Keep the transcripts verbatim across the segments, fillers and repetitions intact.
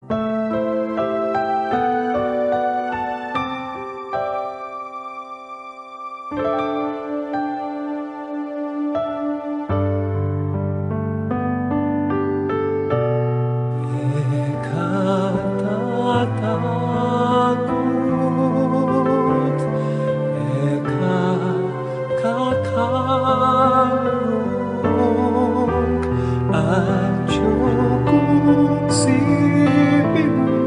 E ka tatakut, e ka kakalung, atiu kung siping mu,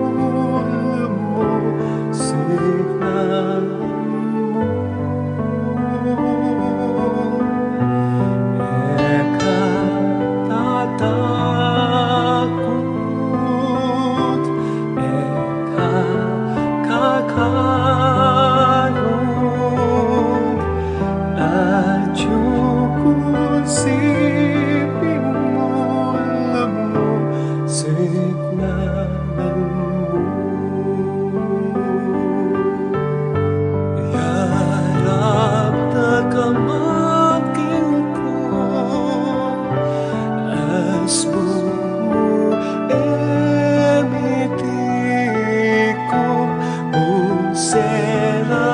lumusignan mu. E ka tatakut, e ka kakalung, atiu kung siping mu, lumusignan mu. Yarap da ka maging ku, asbun mu e mitikup, ung sela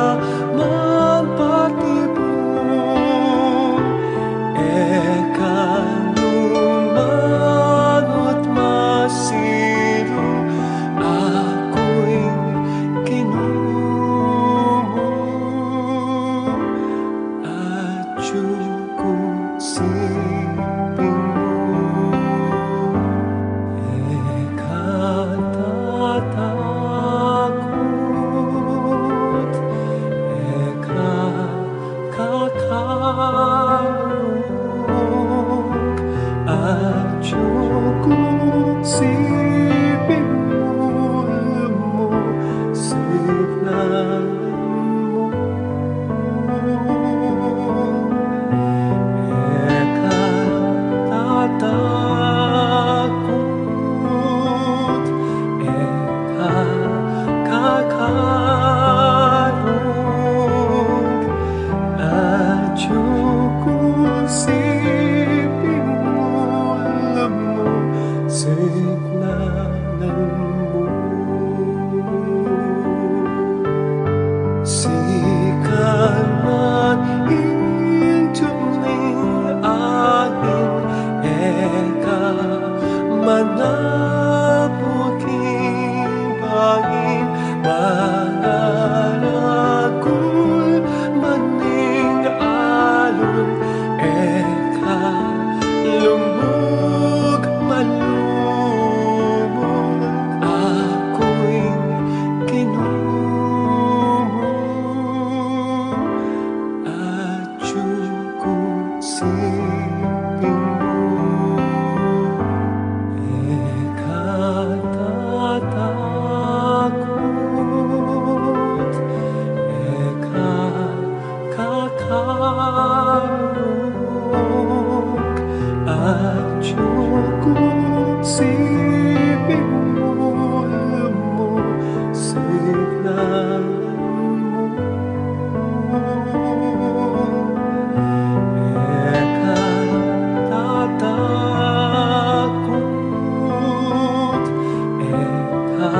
man patibun, e ka nu manut masilu, aku ing Ginu mu, atiu kung siping mu. E ka tatakut, e ka kakalung, atiu kung siping mu, lumusignan mu. E ka tatakut, e ka kakalung, atiu kung siping mu, lumusignan mu. Sikan man ing tuming angin, e ka manapuk king bangin, manaragul man ing alung, e ka lubug man lumug, aku ing Ginu mu, atiu kung siping mu. E ka tatakut, e ka kakalung, atiu kung siping mu, lumusignan mu. E ka tatakut, e ka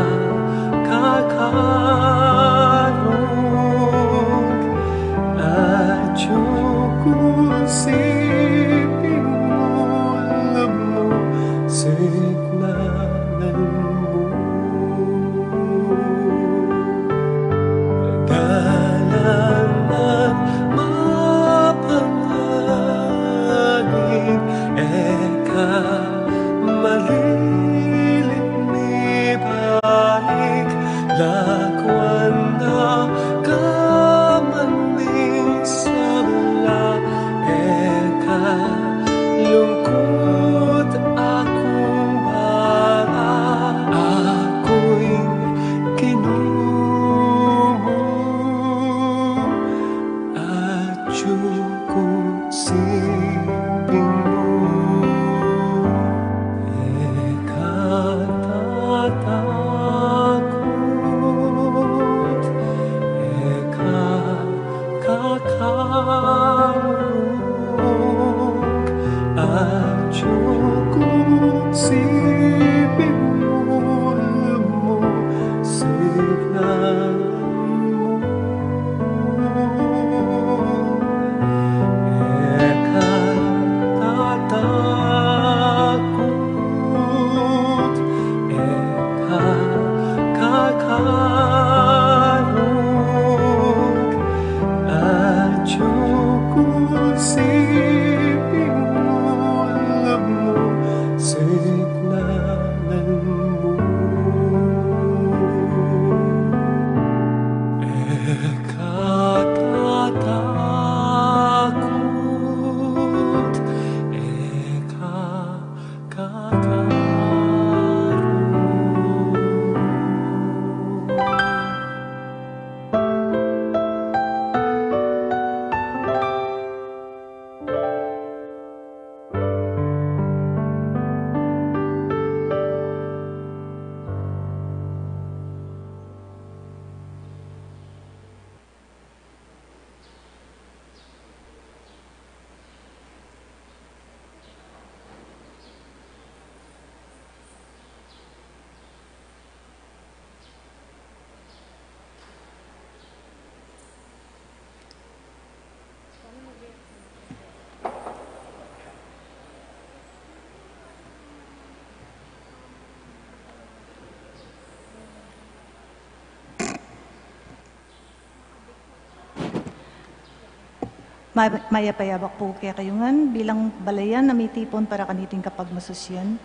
Ma-, mayap a yabak pu kekayu ngan bilang balayan a mitipun para kaniting kapagmasusyan.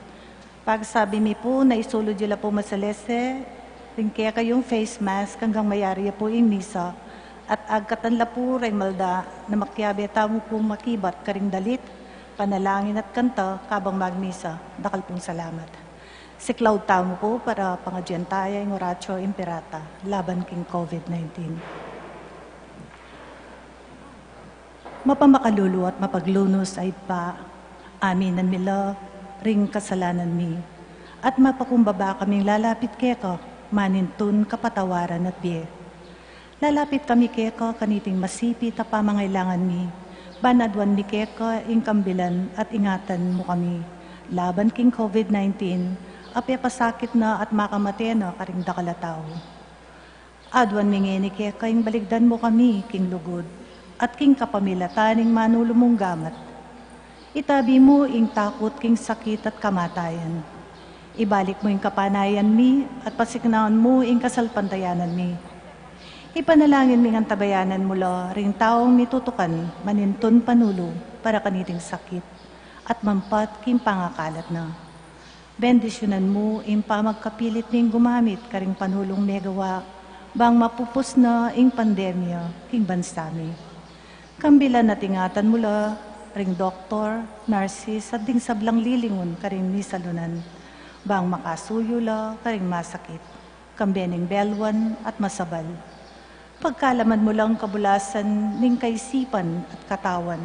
Pagsabi mi pu na isulud yu la pu masalese ring kekayung face mask anggang mayari ya pu ing misa, at agkatan la pu reng malda na makiabe tamu pu makibat karing dalit, panalangin at kanta kabang magmisa. Dakal pung salamat. Siklaud tamu pu para pangadyan taya ing Oratio Imperata laban king COVID nineteen. Mapamakalulu at mapaglunus a Ibpa, aminan mi la ring kasalanan mi, at mapakumbaba kaming lalapit keka manintun kapatawaran at bie. Lalapit kami keka kaniting masipit a pamangailangan mi, ban aduan mi keka ing kambilan at ingatan mu kami laban king COVID nineteen a pepasakit na at makamate na karing dakal a tau. Aduan mi ngeni keka ing baligdan mu kami king lugud at king kapamilatan ning manulu mung gamat. Itabi mu ing takut king sakit at kamatayan. Ibalik mu ing kapanayan mi at pasiknangan mu ing kasalpantayanan mi. Ipanalangin ming antabayanan mu la ring taung mitutukan manintun panulu para kaniting sakit at mampat king pangakalat na. Bendisyunan mu ing pamagkapilit ming gumamit karing panulung megawa bang mapupus na ing pandemya king bansa mi. Kambilan at ingatan mu la ring doktor, nurses, at ding sablang lilingun karing misalunan, bang makasuyu la karing masakit, kambe ning belwan at masabal. Pagkalaman mu lang kabulasan ning kaisipan at katawan.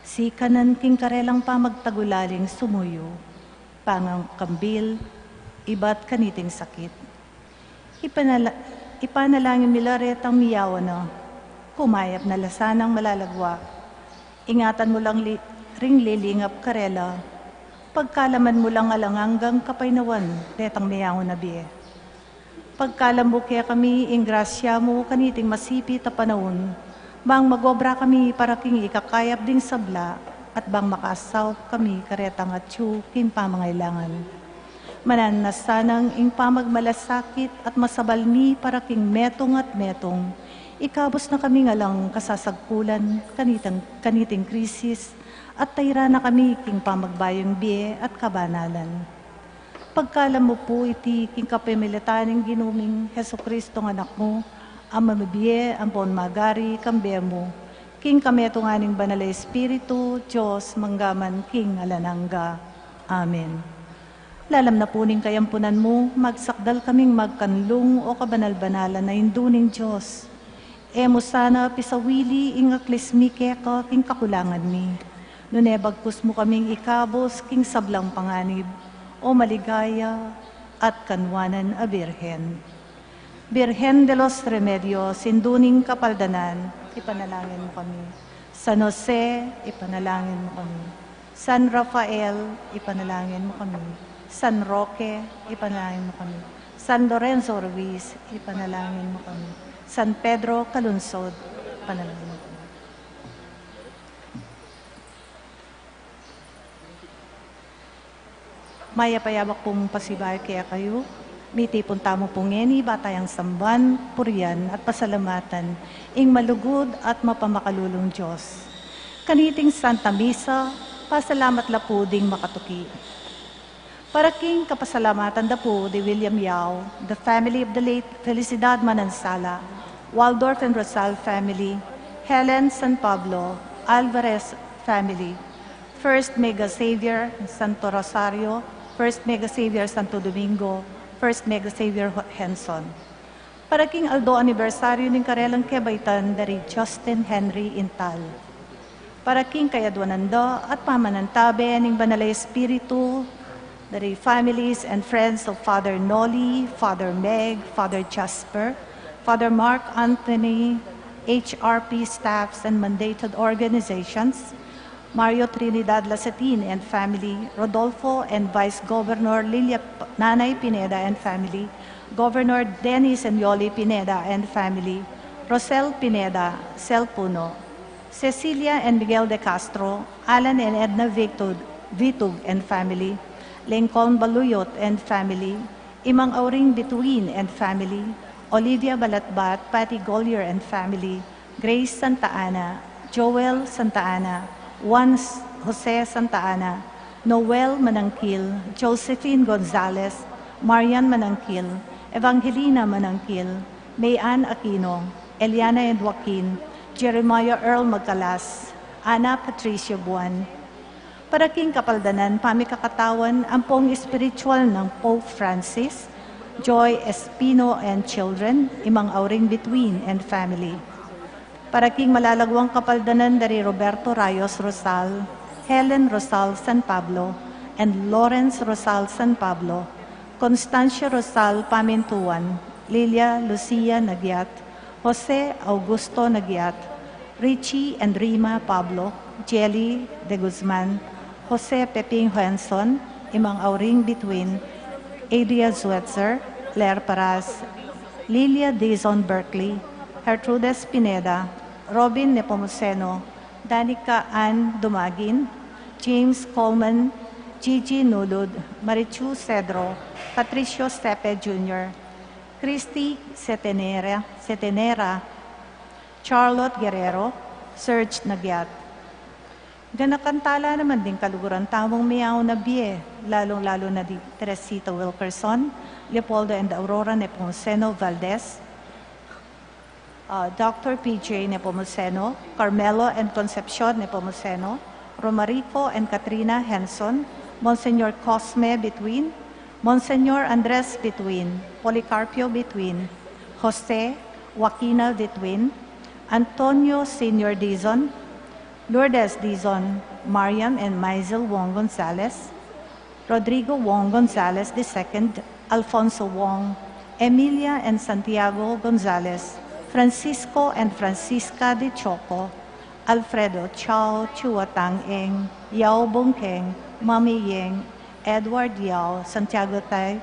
Sikanan king karelang pamagtagulaling sumuyu, pangakambil, ibat kaniting sakit. Ipanala-, ipanalangin mi la retang miyawan na, kumayap na la sanang malalagwa. Ingatan mu lang li-, ring lilingap karela. Pagkalaman mu lang alang anggang kapaynawan retang miyawan na bie. Pagkalam mu kekami ing grasya mu kaniting masipit a panaun, bang mag-obra kami para king ikakayap ding sabla, at bang makasaup kami karetang atyu king pamangailangan. Mananu na sanang ing pamagmalasakit at masabal mi para king metung at metung, ikabus na kami ngan lang kasasagkulan kaniting, kaniting krisis, at tairan na kami king pamagbayung bie at kabanalan. Pagkalam mu pu iti king kapamilatan ning Ginu ming Jesucristo nga Anak mu, a mabibie ampon magari kambe mu, king kametungan ning Banal a Espiritu, Dios, mangga man king alang angga. Amen. Lalam na pu ning kayampunan mu, magsakdal kaming magkanlung, o kabanal-banalan a Indu ning Dios. E mu sana pisawili ing aklis mi keka king kakulangan mi, nune bagkus mu kaming ikabus king sablang panganib, o maligaya at kanwanan a Birhen. Birhen de los Remedios, Indu ning Kapaldanan, ipanalangin mu kami. San Jose, ipanalangin mu kami. San Rafael, ipanalangin mu kami. San Roque, ipanalangin mu kami. San Lorenzo Ruiz, ipanalangin mu kami. San Pedro Calungsod, ipanalangin mu kami. Mayap a yabak pung pasibayu kekayu. Mitipun tamu pu ngeni, ba tayang samban, purian, at pasalamatan ing malugud at mapamakalulung Dios. Kaniting Santa Misa, pasalamat la pu ding makatuki. Para king kapasalamatan da pu di William Yao, the family of the late Felicidad Manansala, Waldorf and Rosal family, Helen San Pablo, Alvarez family, First Mega Savior Santo Rosario, First Mega Savior Santo Domingo, First Mega Savior Henson. Para king aldo anibersaryu ning karelang kebaitan da ri Justin Henry Intal. Para king kayadwanan da at pamanantabe ning Banal a Espiritu, da ri families and friends of Father Noli, Father Meg, Father Jasper, Father Mark Anthony, H R P staffs and mandated organizations, Mario Trinidad Lasatin and family, Rodolfo and Vice Governor Lilia P-, Nanay Pineda and family, Governor Dennis and Yoli Pineda and family, Rosel Pineda, Sel Puno, Cecilia and Miguel de Castro, Alan and Edna Vitug, Vitug and family, Lincoln Baluyot and family, Imang Auring Bituin and family, Olivia Balatbat, Patty Gollier and family, Grace Santa Ana, Joel Santa Ana, Juan S-, Jose Santa Ana, Noel Manangkil, Josephine Gonzalez, Marian Manangkil, Evangelina Manangkil, May Ann Aquino, Eliana and Joaquin, Jeremiah Earl Magcalas, Ana Patricia Buan. Para king kapaldanan pamikakatawan ampong espiritual nang Pope Francis, Joy Espino and children, Imang Auring Bituin and family. Para king malalaguang kapaldanan dari Roberto Rayos Rosal, Helen Rosal San Pablo, and Lawrence Rosal San Pablo, Constancia Rosal Pamintuan, Lilia Lucia Nagyat, Jose Augusto Nagyat, Richie and Rima Pablo, Jelly de Guzman, Jose Peping Henson, Imang Auring Bituin, Adria Zuetzer, Ler Paras, Lilia Dizon Berkeley, Gertrudes Pineda, Robin Nepomuceno, Danica Ann Dumagin, James Coleman, Gigi Nulud, Marichu Cedro, Patricio Sepe Junior, Christy Setenera, Setenera, Charlotte Guerrero, Serge Nagyat. Ganakan tala naman ding kaluguran tamung miyaun a bie, lalung-lalu na di Teresita Wilkerson, Leopoldo and Aurora Nepomuceno Valdez, ah, Doctor P J Nepomuceno, Carmelo and Concepcion Nepomuceno, Romarico and Katrina Henson, Monsignor Cosme Bituin, Monsignor Andres Bituin, Policarpio Bituin, Jose, Joaquina Bituin, Antonio Senior Dizon, Lourdes Dizon, Marian and Maisel Wong Gonzalez, Rodrigo Wong Gonzalez the second, Alfonso Wong, Emilia and Santiago Gonzalez, Francisco and Francisca de Choco, Alfredo Chao, Chua Tang Eng, Yao Bung Keng, Mami Yeng, Edward Yao, Santiago Tai,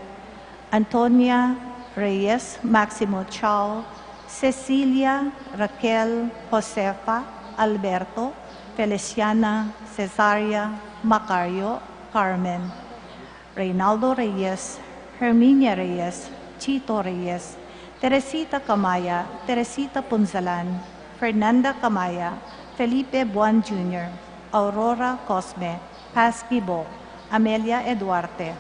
Antonia Reyes, Maximo Chao, Cecilia, Raquel, Josefa, Alberto, Feliciana, Cesaria, Macario, Carmen, Reynaldo Reyes, Herminia Reyes, Chito Reyes, Teresita Camaya, Teresita Punzalan, Fernanda Camaya, Felipe Buan Junior, Aurora Cosme, Paz Gibo, Amelia Eduarte.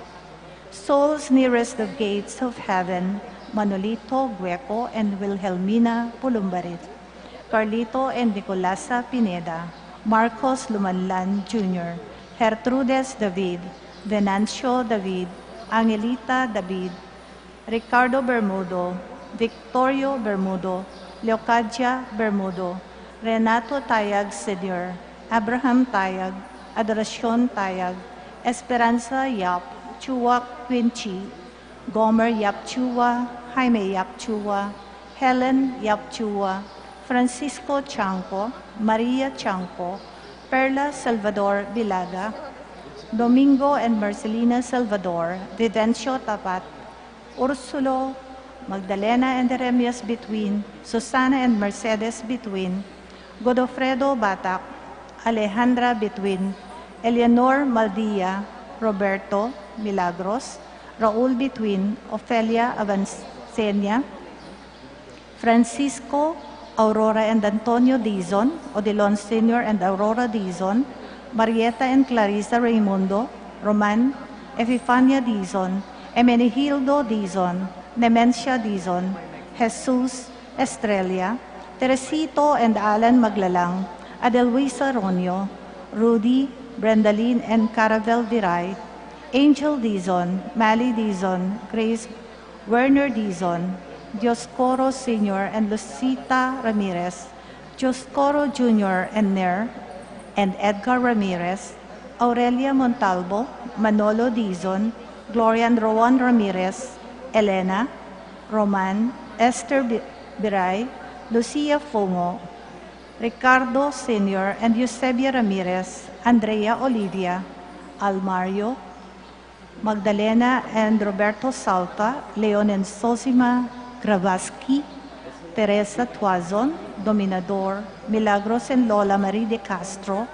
Souls nearest the gates of heaven, Manolito Gueco and Wilhelmina Pulumbarit, Carlito and Nicolasa Pineda, Marcos Lumanlan Junior, Gertrudes David, Venancio David, Angelita David, Ricardo Bermudo, Victorio Bermudo, Leocadia Bermudo, Renato Tayag Senior, Abraham Tayag, Adoracion Tayag, Esperanza Yap, Chua Quincy, Gomer Yap Chua, Jaime Yap Chua, Helen Yap Chua, Francisco Chanco, Maria Chanco, Perla Salvador Bilaga, Domingo and Marcelina Salvador, Vivencio Tapat, Ursulo, Magdalena and Jeremias Bituin, Susana and Mercedes Bituin, Godofredo Batak, Alejandra Bituin, Eleanor Maldia, Roberto Milagros, Raul Bituin, Ofelia Avancenia, Francisco, Aurora and Antonio Dizon, Odilon Senior and Aurora Dizon, Marieta and Clarissa Raimundo, Roman, Epifania Dizon, Emenegildo Dizon, Nemencia Dizon, Jesus, Estrella, Teresito and Alan Maglalang, Adelwisa Ronio, Rudy, Brendalyn and Caravel Viray, Angel Dizon, Mali Dizon, Grace, Werner Dizon, Dioscoro Senior and Lucita Ramirez, Dioscoro Junior and Ner, and Edgar Ramirez, Aurelia Montalvo, Manolo Dizon, Gloria and Rowan Ramirez, Elena, Roman, Esther Bi-, Biray, Lucia Fungo, Ricardo Senior and Eusebia Ramirez, Andrea Olivia, Almario, Magdalena and Roberto Salta, Leon and Sosima Gravaski, Teresa Tuazon, Dominador, Milagros and Lola Marie de Castro,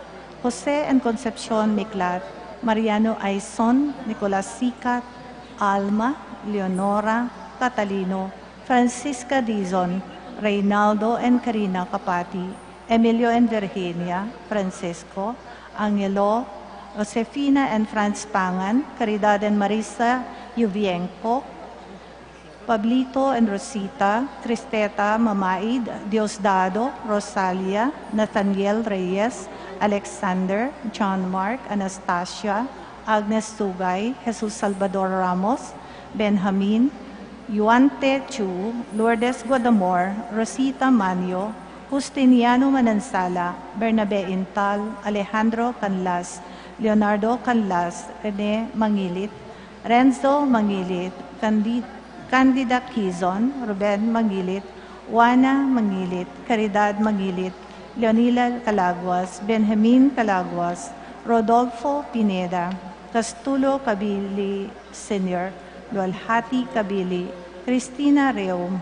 Jose and Concepcion Miklat, Mariano Aison, Nicolas Sikat, Alma, Leonora, Catalino, Francisca Dizon, Reynaldo and Karina Capati, Emilio and Virginia, Francisco, Angelo, Josefina and Franz Pangan, Caridad and Marisa Yuvienco, Pablito and Rosita, Tristeta, Mamaid, Diosdado, Rosalia, Nathaniel Reyes, Alexander, John Mark, Anastasia, Agnes Sugay, Jesus Salvador Ramos, Benjamin, Yuante Chu, Lourdes Guadamor, Rosita Manio, Justiniano Manansala, Bernabe Intal, Alejandro Canlas, Leonardo Canlas, Rene Mangilit, Renzo Mangilit, Candi-, Candida Quizon, Ruben Mangilit, Juana Mangilit, Caridad Mangilit, Leonila Calaguas, Benjamin Calaguas, Rodolfo Pineda, Castulo Cabili Senior, Lualhati Cabili, Cristina Reum,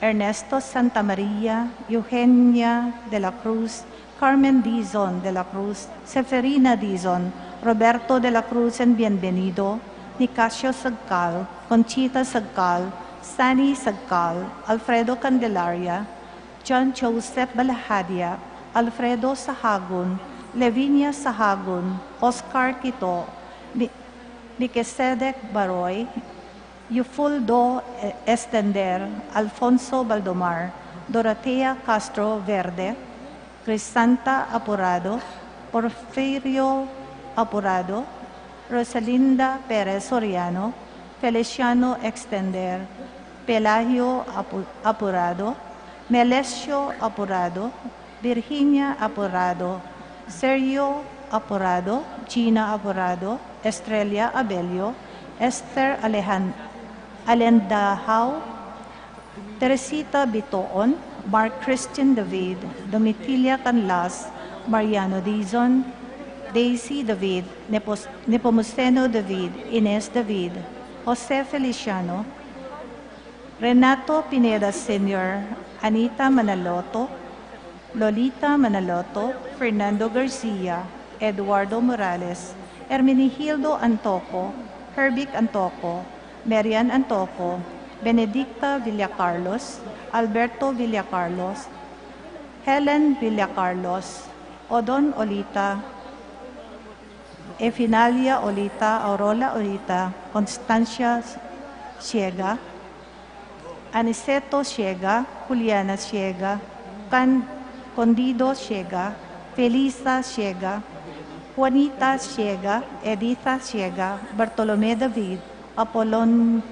Ernesto Santa Maria, Eugenia de la Cruz, Carmen Dizon de la Cruz, Seferina Dizon, Roberto de la Cruz and Bienvenido, Nicasio Sagcal, Conchita Sagcal, Sani Sagcal, Alfredo Candelaria, John Joseph Balahadia, Alfredo Sahagun, Lavinia Sahagun, Oscar Quito, Mi-, Mikisedek Baroy, Eufuldo Estender, Alfonso Baldomar, Dorotea Castro Verde, Crisanta Apurado, Porfirio Apurado, Rosalinda Perez Soriano, Feliciano Extender, Pelagio Apu-, Apurado, Melesio Apurado, Virginia Apurado, Sergio Apurado, Gina Apurado, Estrella Abelio, Esther Alejan-, Alendahao, Teresita Bitoon, Mark Christian David, Domitila Canlas, Mariano Dizon, Daisy David, Nepos-, Nepomuceno David, Ines David, Jose Feliciano, Renato Pineda Senior, Anita Manaloto, Lolita Manaloto, Fernando Garcia, Eduardo Morales, Hermenegildo Antoco, Herbic Antoco, Marian Antoco, Benedicta Villacarlos, Alberto Villacarlos, Helen Villacarlos, Odon Olita, Efinalia Olita, Aurora Olita, Constancia Siega, Aniceto Siega, Juliana Siega, Can-, Condido Siega, Felisa Siega, Juanita Siega, Editha Siega, Bartolome David, Apolon-,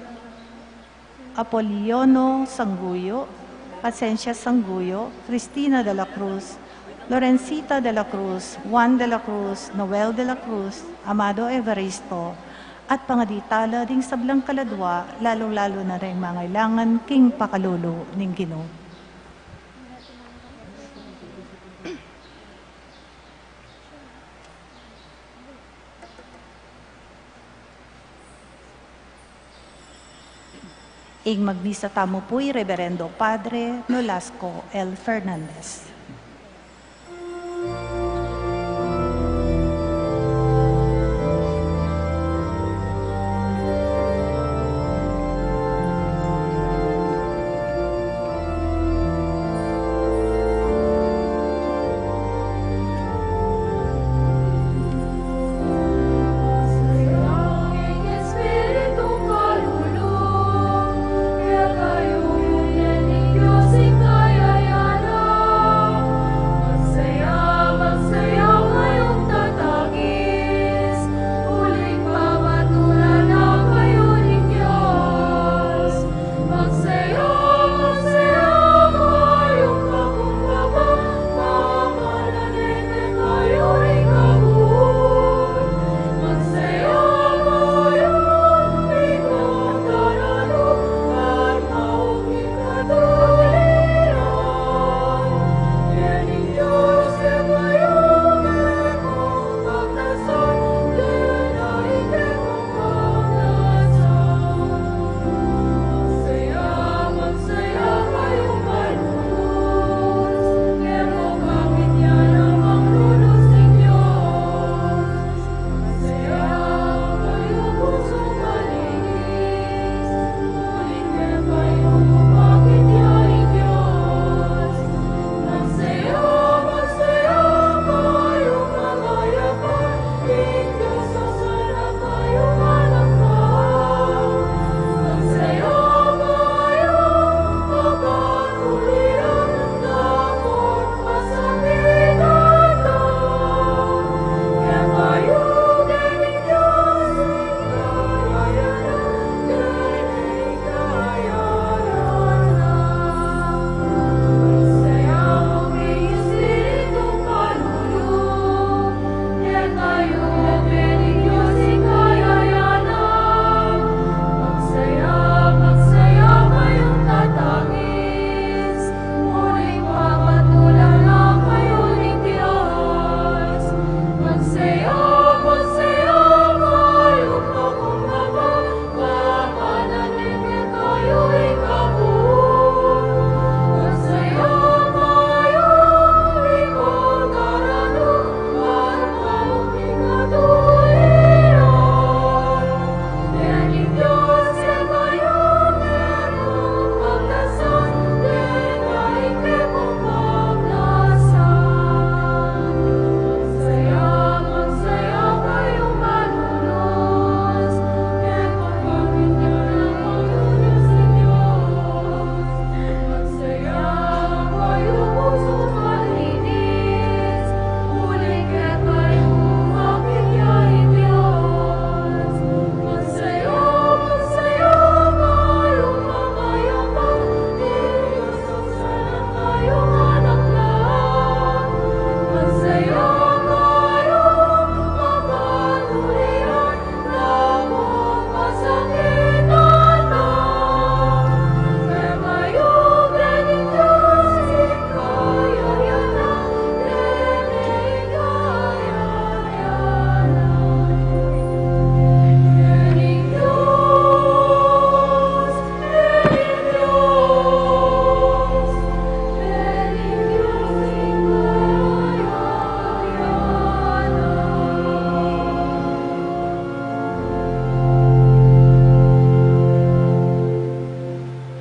Apoliono Sanguyo, Pasencia Sanguyo, Cristina de la Cruz, Lorencita de la Cruz, Juan de la Cruz, Noel de la Cruz, Amado Evaristo, at pangadi tala ding sablang kaladua, lalu-lalu na ring mangailangan king pakalulu ning Ginu. Ing magmisa tamu pu i Reverendo Padre Nolasco L. Fernandez.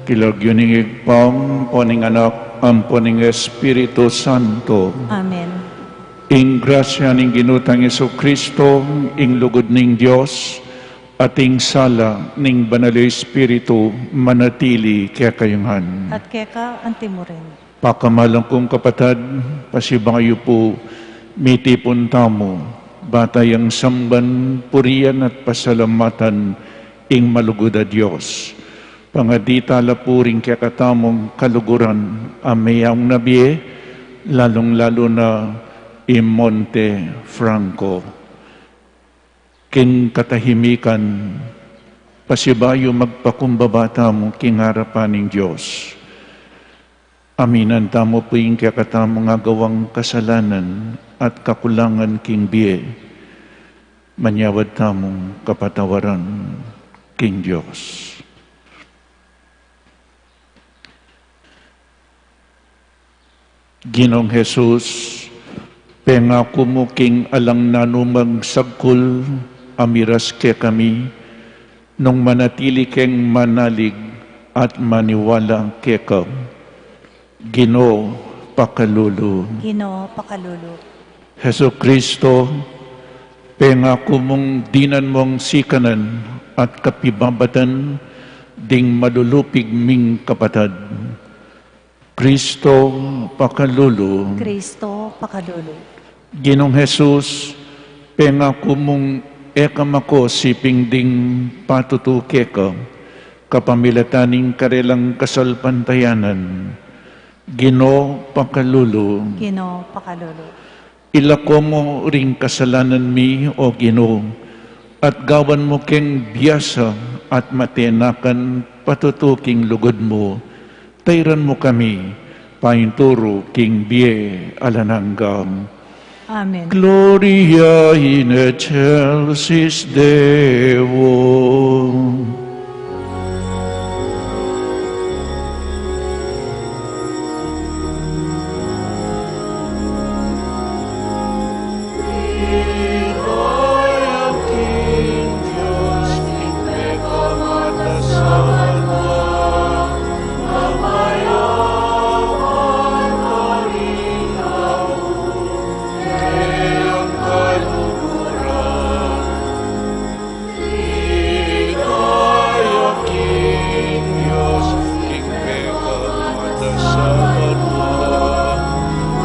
King lagyu ning Ibpa, ampo ning Anak, ampo ning Espiritu Santo. Amen. Ing grasya ning Ginu tang Jesucristo, ing lugud ning Dios, at ing sala ning Banal a Espiritu manatili kekayu ngan. At keka antimurin. Pakamalan kung kapatad, pasibayu pu mitipun tamu, ba tayang samban, purian at pasalamatan ing malugud a Dios. Pangatitala pu ring kekatamung kaluguran a meyaung na bie, lalung-lalu na i Monte Franco. King katahimikan, pasibayu magpakumbaba tamu king arapan ning Dios. Aminan tamu pu ing kekatamung agawang kasalanan at kakulangan king bie. Manyawad tamung kapatawaran king Dios. Ginung Jesus, pengaku mu king alang nanumang sagkul a miras kekami, nung manatili keng manalig at maniwala keka. Ginu, pakalulu. Ginu, pakalulu. Jesucristo, pengaku mung dinan mung sikanan at kapibabatan ding malulupig ming kapatad. Cristo, pakalulu. Cristo, pakalulu. Ginung Jesus, pengaku mung e ka makosiping ding patutu keka, kapamilatan ning karelang kasalpantayanan. Ginu, pakalulu. Ginu, pakalulu. Ilako mu ring kasalanan mi, O Ginu, at gawan mu keng biasa at matenakan patutu king lugud mu. Tairan mu kami painturu king bie alang angga. Amen. Gloria in excelsis Deo. Ligaya king Dios, king pekamatas a banua,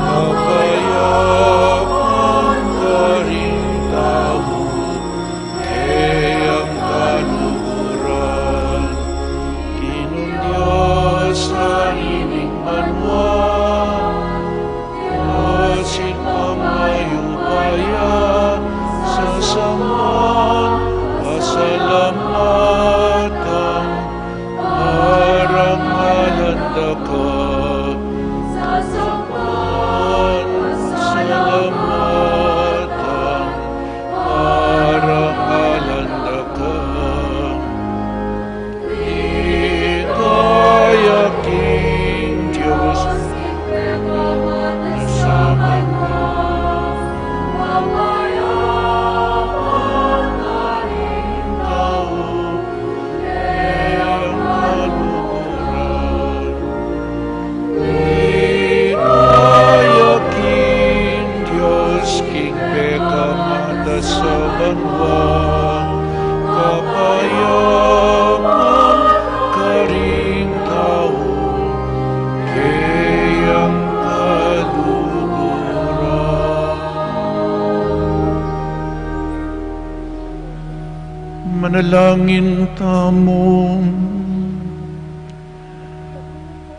kapayapan karing tau, keyang kaluguran. Ginung Dios, Ibpa ning banua, Dios ning pamayupaya, sasamban pasalamatan, parangalan da ka. Sasamban pasalamatan, parangalan da ka. Ligaya king Dios, king pekamatas a banua, kapayapan karing tau, keyang kaluguran. Ligaya king Dios, king pekamatas a banua, kapayapan karing tau, keyang kaluguran. Manalangin tamu.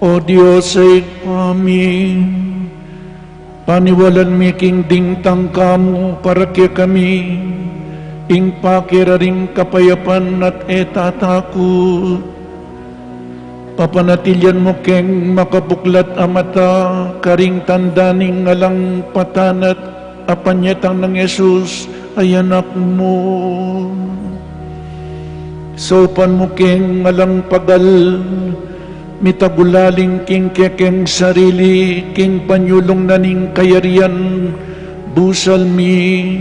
O Dios a Ibpa mi, paniwalan mi king ding tangka mu para kekami, ing pakeraring kapayapan at e tatakut. Papanatilian mu keng makabuklat a mata karing tanda ning alang patanat a panyatang nang Jesus a Anak mu. Saupan mu keng alang pagal, mitagulaling king kekeng sarili, king panyulung na ning kayarian, busal mi,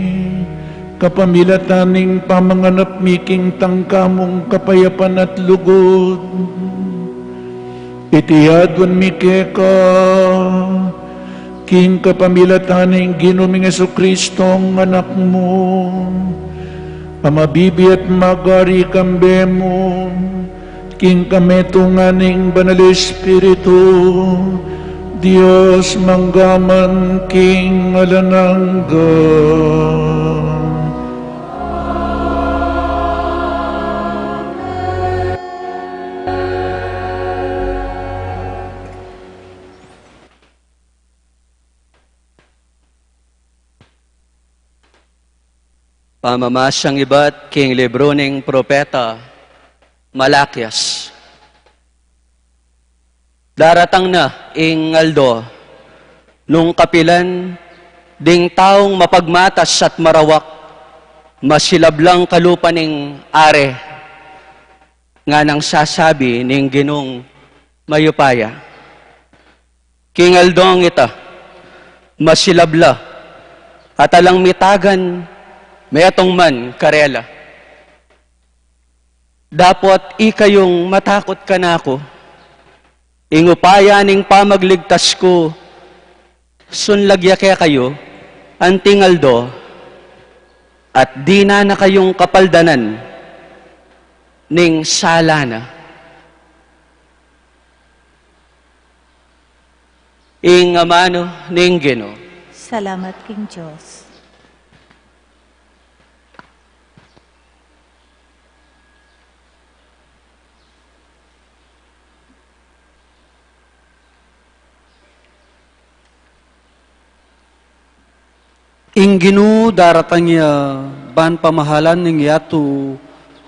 kapamilatan ning pamanganap mi king tangka mung kapayapan at lugud. Iti aduan mi keka, king kapamilatan ning Ginu ming Jesucristo, Anak mu, a mabibie at magari kambe mu, king kametungan ning Banal Espiritu, Dios mangga man king alang angga. Pamamasang ibat king libru ning propeta Malakias. Daratang na ing aldo nung kapilan ding taung mapagmatas at marawak, masilablang kalupa ning Are, nganang sasabi ning Ginung mayupaya. King aldong ita, masilabla at alang mitagan metung man karela. Dapot ikayung matakut kanaku, ing upaya ning pamagligtas ku, sunlag ya kekayu anting aldo, at dinan na kayung kapaldanan ning sala na. Ing amanu ning Ginu. Salamat king Dios. Ing Ginu daratang ya ban pamahalan ing yatu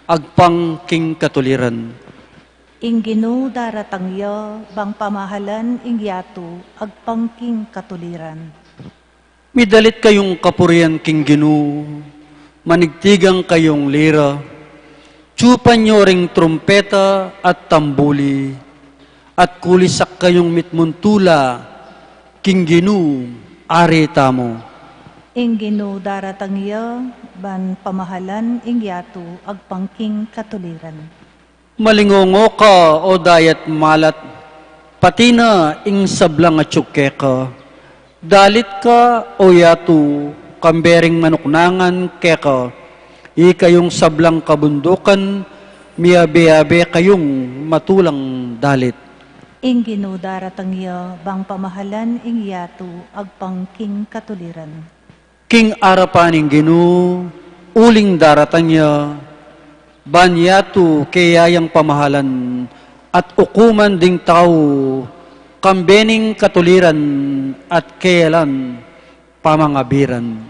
agpang king katuliran. Ing Ginu daratang ya ban pamahalan ing yatu agpang king katuliran. Midalit kayung kapurian king Ginu, manigtigan kayung lira, tsupan yu ring trumpeta at tambuli, at kulisak kayung mitmuntula king Ginu, Ari tamu. Ing Ginu daratang ya ban pamahalan ing yatu agpang king katuliran. Malingongo ka, o dayat malat, pati na ing sablang atyu keka. Dalit ka, o yatu, kambe ring manuknangan keka. Ikayung sablang kabundukan, miabe-abe kayung matulang dalit. Ing Ginu daratang ya ban pamahalan ing yatu agpang king katuliran. King arapan ning Ginu, uling daratang ya, ban yatu kaya yang pamahalan at ukuman ding tau, kambe ning katuliran at kayalan pamangabiran.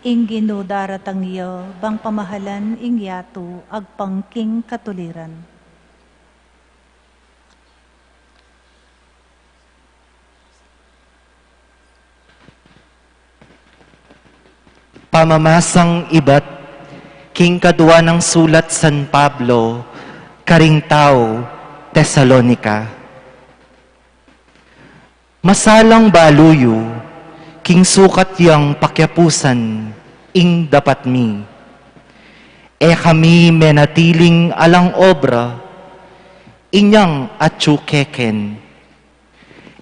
Ing Ginu daratang ya, ban pamahalan ing yatu agpang king katuliran. Pamamasang ibat king kadua nang sulat San Pablo karing tau Tesalonica. Masalang balu yu king sukat yang pakiapusan ing dapat mi. E kami menatiling alang obra inyang atyu keken.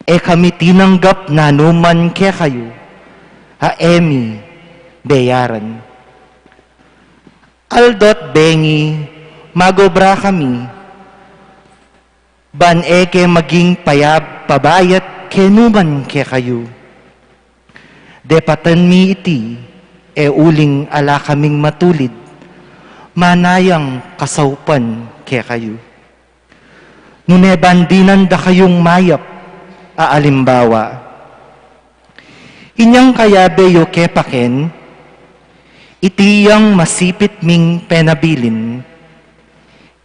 E kami tinanggap nanu man kekayu a e mi beyaran. Aldo't bengi magobra kami, ban e ke maging payab pabayat kenu man kekayu. Depatan mi iti, e uling ala kaming matulid, manayang kasaupan kekayu. Nune ban dinan da kayung mayap a alimbawa. Inyang kayabe yu kepaken, iti yang masipit ming penabilin,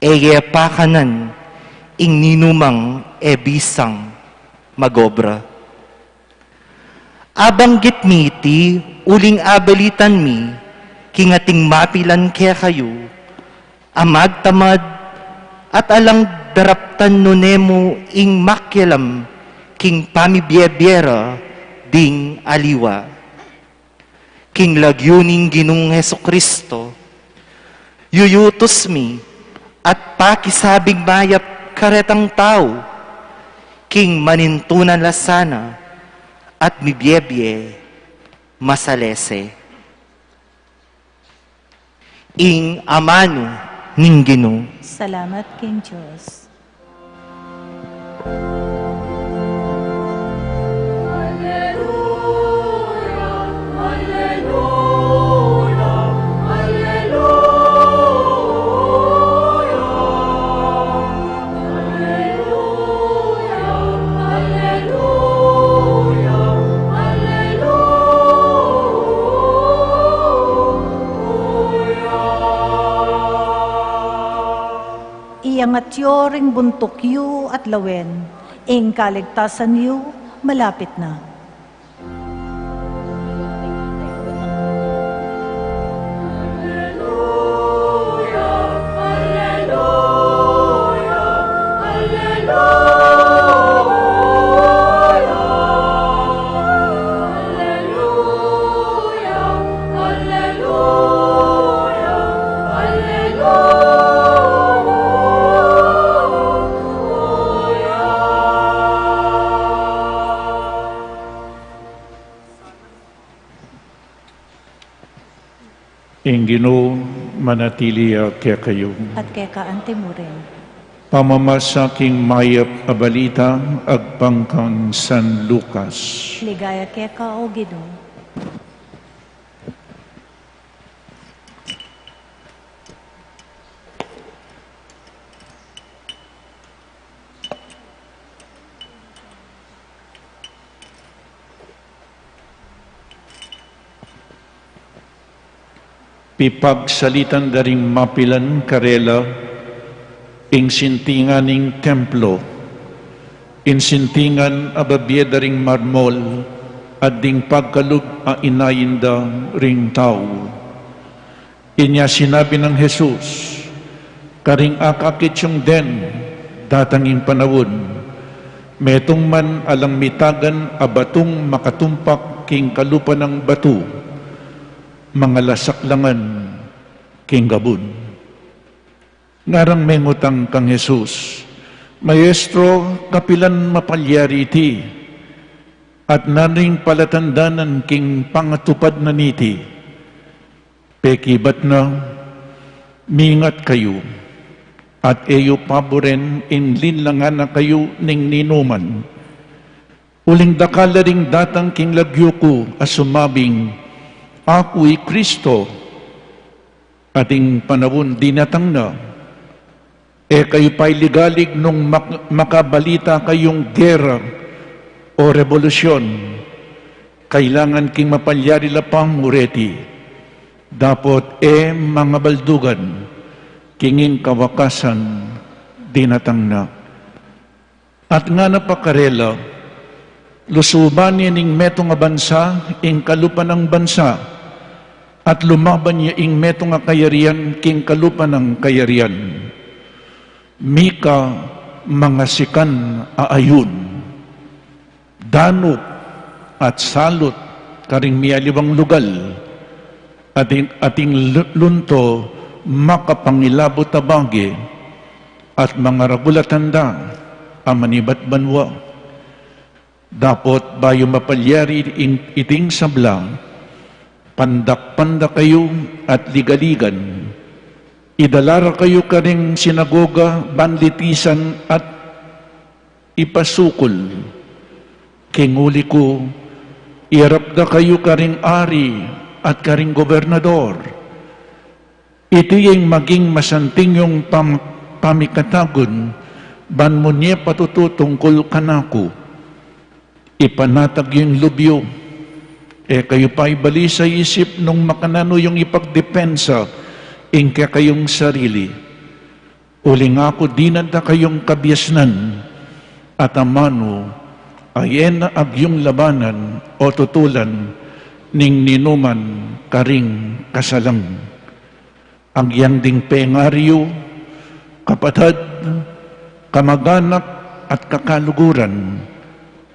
e ye pakanan ing ninumang e bisang magobra. Abanggit mi iti uling abalitan mi king ating mapilan kekayu, a magtamad at alang daraptan nune mu ing makialam king pamibiebie ra ding aliwa. King lagyu ning Ginung Jesucristo, yuyutus mi at pakisabing mayap karetang tau, king manintunan la sana at mibiebie masalese. Ing amanu ning Ginu. Salamat king Dios. Iangat yu ring buntuk yu at lawen, ing kaligtasan yu malapit na. Ing Ginu manatili ya kekayu. At keka anti mu rin. Pamamasa king mayap a balita agpang kang San Lucas. Ligaya keka, O Ginu. Pipagsalitan da ring mapilan karela ing sintingan ning templo, ing sintingan a babie da ring marmol, at ding pagkalub a inayin da ring tau. Inya sinabi nang Jesus, karing akakit yung den, datang ing panaun, metung man alang mitagan a batung makatumpak king kalupa nang batu, mangalasak la ngan king gabun. Ngarang mengutang kang Jesus, Maestro, kapilan mapalyari iti, at nanung ing palatandanan king pangatupad na niti? Pekibat na, mingat kayu, at e yu paburen ing linlangan na kayu ning ninuman. Uling dakal la ring datang king lagyu ku a sumabing, Aku i Kristo, at ing panaun dinatang na. E kayu pa iligalig nung mak-, makabalita kayung gera o rebolusyon, kailangan king mapalyari la pang mureti, dapot e mangabaldugan, king ing kawakasan dinatang na. At ngana pa karela, lusuban ne ning metung a bansa ing kalupa nang bansa, at lumaban ya ing metung a kayarian king kalupa nang kayarian. Mika mangasikan a ayun, danup at salut karing mialiwang lugal, at ing, at ing lu-, lunto makapangilabut a bage, at mangaragul a tanda a manibat banua. Dapot bayu mapalyari ing, iting sabla, pandakpan da kayu at ligaligan. Idala ra kayu karing sinagoga ban litisan at ipasukul. King uli ku, iarap da kayu karing ari at karing gobernador. Iti ing maging masanting yung pam-, pamikatagun, ban munye patutu tungkul kanaku. Ipanatag yu ing lub yu, e kayu pa ibalisa isip nung makananu yung ipagdepensa ing kekayung sarili. Uling aku dinan da kayung kabiasnan, at amanu, a e na agyung labanan o tutulan ning ninuman karing kasalang. Agyang ding pengari yu, kapatad, kamaganak, at kakaluguran,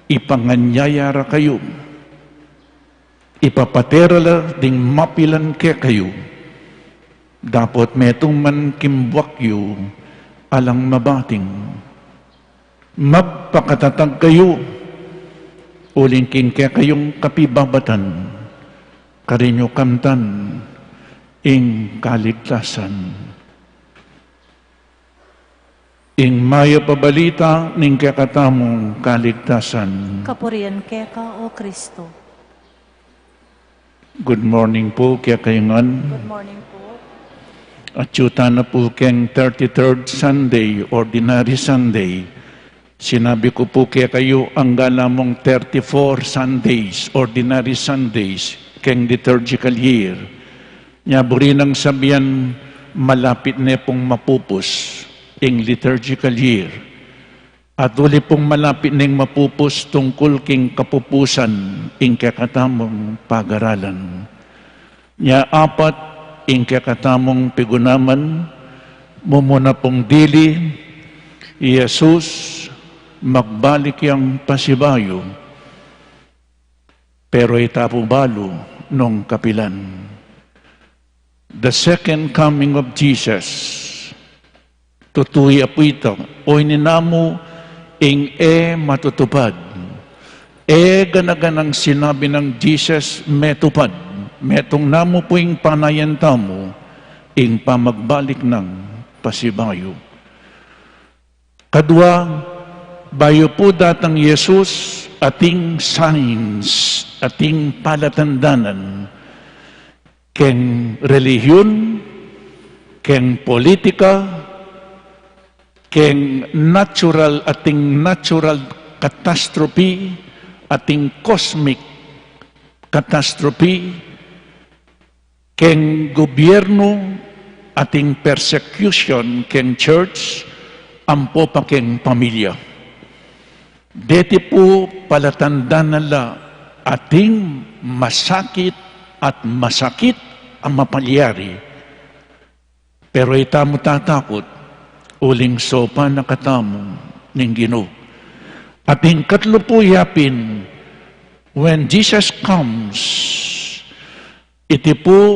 ipanganyaya ra kayu. Ipapate ra la ding mapilan kekayu, dapot metung man king buak yu alang mabating. Magpakatatag kayu, uling king kekayung kapibabatan, karin yu kamtan ing kaligtasan. Ing mayap a balita ning kekatamung kaligtasan. Kapurian keka, O Kristo. Good morning pu kekayu ngan. Good morning pu. Atyu tana pu keng thirty-third Sunday, Ordinary Sunday. Sinabi ku pu kekayu, angga la mung thirty-four Sundays, Ordinary Sundays, keng liturgical year. Nya buri nang sabian, malapit ne pung mapupus ing liturgical year. At uli pung malapit neng mapupus tungkul king kapupusan ing kekatamung pagaralan. Nya apat ing kekatamung pigunaman, mumuna pung dili, i Jesus magbalik yang pasibayu. Pero e ta pu balu nung kapilan. The second coming of Jesus. Tutu ya pu ita, oyni na mu ing e matutupad. E gana-ganang sinabi nang Jesus metupad. Metung na mu pu ing panayan tamu, ing pamagbalik nang pasibayu. Kadua, bayu pu datang Jesus, ating signs, ating palatandanan, keng relihiun, keng politika, keng natural, ating natural catastrophe, ating cosmic catastrophe, keng gobyernu, ating persecution keng church, ampo pa keng pamilya. Deti pu palatandanan la ating masakit at masakit a mapalyari. Pero e tamu tatakut, uling sopan na katamu ning Ginu. At ing katlu pu yapin, when Jesus comes, iti pu,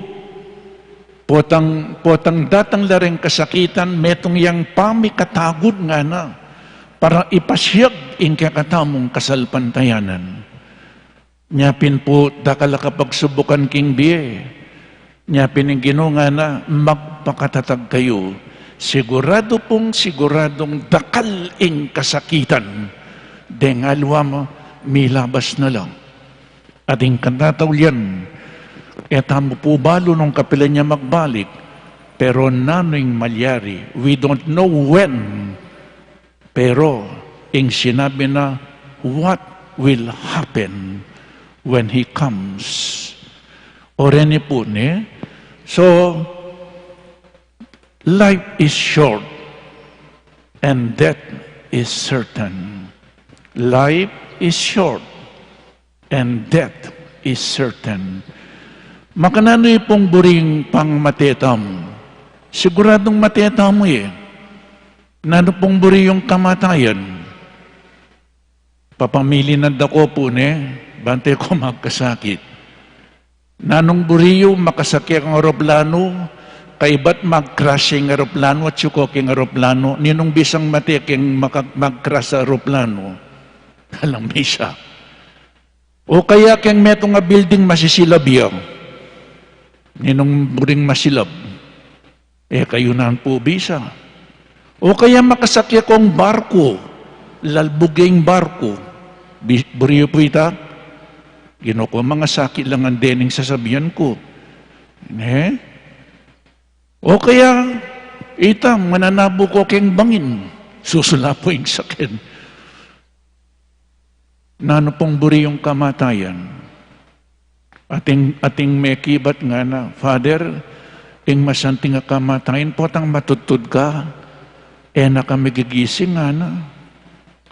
potang, potang datang la ring kasakitan, metung yang pamikatagud ngana, para ipasiag ing kekatamung kasalpantayanan. Nya pin pu, dakal a kapagsubukan king bie. Nya pin ing Ginu ngana, magpakatatag kayu. Siguradu pung siguradung dakal ing kasakitan. Deng aliwa mu, milabas na la. At ing katataulian, e tamu pu balu nung kapilan ya magbalik, pero nanu ing malyari, we don't know when. Pero ing sinabi na, what will happen when He comes? O reni pu, ne? So, life is short and death is certain. Life is short and death is certain. Makananu i pung buring pang mate tamu? Siguradung mate tamu e. Nanu pung buri yung kamatayan? Papamili na dako pu, ne, bang e ko magkasakit. Nanung buri yu, makasake kang aeroplano, kaybat mag-crash ing aeroplano, atyu ko keng aeroplano, ninung bisang mate keng maka-, mag-crash a aeroplano? Alang bisa. O kaya keng metung a building masisilab ya? Ninung buring masilab? E kayu nang pu bisa. O kaya makasake kong barku, lalbug ya ing barku. Bi-, buri yu pu ita? Ginu ku, mangasakit la ngan dening sasabian ku. Ne? O kaya, ita, mananabu ko keng bangin. Susula pu ing saken. Nanu pung buri yung kamatayan? Ating, ating mekibat ngana, Father, ing masanting a kamatayan, potang matudtud ka, e na ka magigising ngana.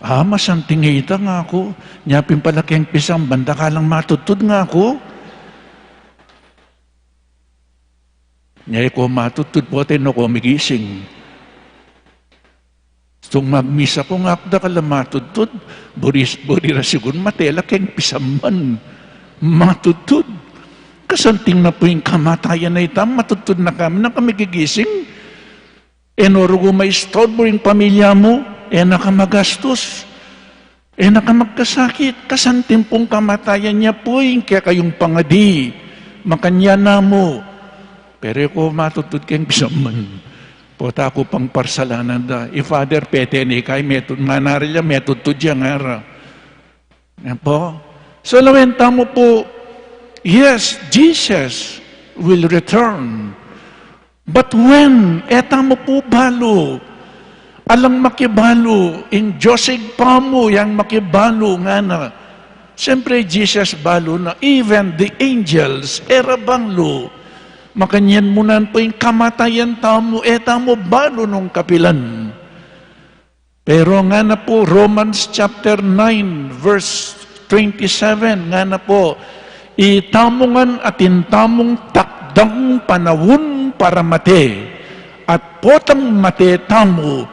A, masanting ita ngaku, nya pin pala keng pisamban, dakal lang matudtud ngaku. Nya e ko matudtud, pota e na ko migising. Tung magmisa ku ngaku, dakal a matudtud, buri, buri ra sigun mate la keng pisamban. Matudtud. Kasanting na pu ing kamatayan a ita, matudtud na kami, e na ka magigising. E na rugu maistorbu ing pamilya mu. E na ka magastus, e na ka magkasakit, kasanting pung kamatayan ya pu ing kekayung pangadi, makanyan na mu. Pero e ku matudtud keng pisamban. Pota ku pang parsalanan da. I Father, pete ne kay metud, manari la, metudtud ya ngara. Yan po. So, lawen tamu pu, yes, Jesus will return. But when? E tamu pu balu. Alang makibalu, ing Dios Ibpa mu yang makibalu ngana. Siyempre, Jesus balu na, even the angels, e ra balu. Makanyan mu nan pu ing kamatayan tamu, e tamu balu nung kapilan. Pero ngana pu Romans chapter nine, verse twenty-seven, ngana pu, itamu ngan atin tamung takdang panaun para mate, at potang mate tamu,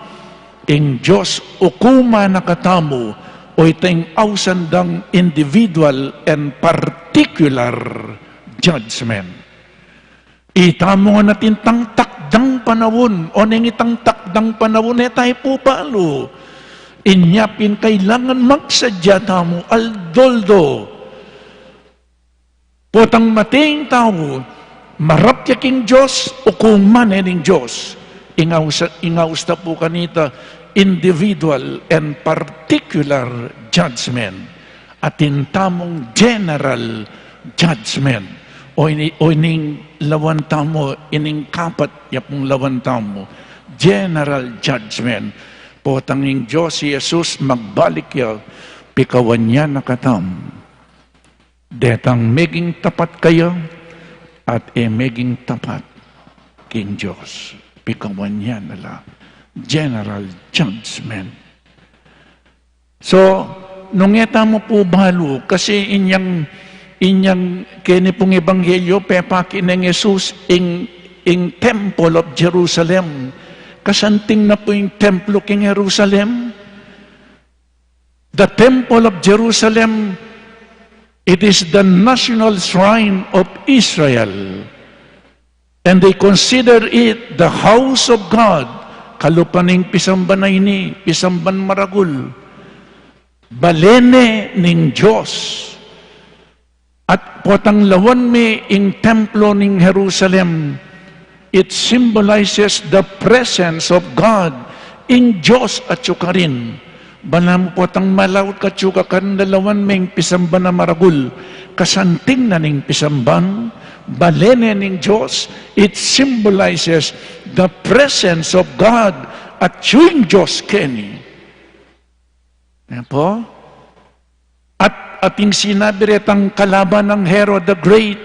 ing Dios ukuman na katamu, o ita ing ausan dang individual and particular judgment. Itamu ngan atin tang takdang panaun, oneng itang takdang panaun, e tamu pu balu. Inya pin kailangan magsadya tamu, aldo-aldo. Potang mate ing tau, marapya king Dios, ukuman ne ning Dios. Ing aus, ing aus da pu kanita, individual and particular judgment. Atin tamung general judgment. O ini, o ining lawan tamu, ining kapat ya pung lawan tamu. General judgment. Potang ing Dios i Jesus magbalik ya, pikawanyan na katamu. Detang meging tapat kaya, at e meging tapat king Dios. Pikawanyan na la. General judgment. So, nung e tamu pu balu, kasi inyang, inyang keni pung ebanghelyo, pepaki neng Jesus, ing, ing Temple of Jerusalem. Kasanting na pu ing templo king Jerusalem. The Temple of Jerusalem, it is the national shrine of Israel. And they consider it the house of God. Kalupa ning pisamban a ini, pisamban maragul. Bale ne ning Dios. At potang lawan me ing templo ning Jerusalem, it symbolizes the presence of God. Ing Dios atyu karin. Balamu potang malaut ka atyu ka karin, lalawan me ing pisamban a maragul. Kasanting na ning pisamban, bale ne ning Dios, it symbolizes the presence of God. Atyu ing Dios keni. Yan po. At ating sinabi retang kalaban nang Herod the Great,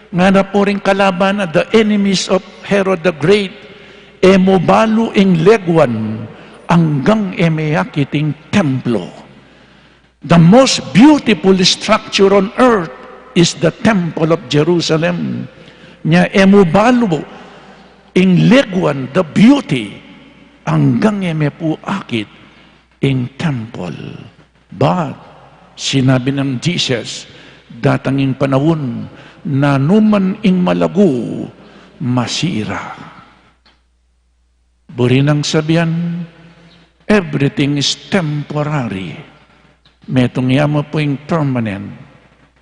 ngana pu ring kalaban na, the enemies of Herod the Great, e mu balu ing leguan anggang e me akit ing templo. The most beautiful structure on earth is the temple of Jerusalem. Nya e mu balu ing leguan, the beauty, anggang e me pu akit ing temple. But, sinabi nang Jesus, datang ing panaun, nanuman ing malagu, masira. Buri nang sabian, everything is temporary. Metung ya mu pu ing permanent,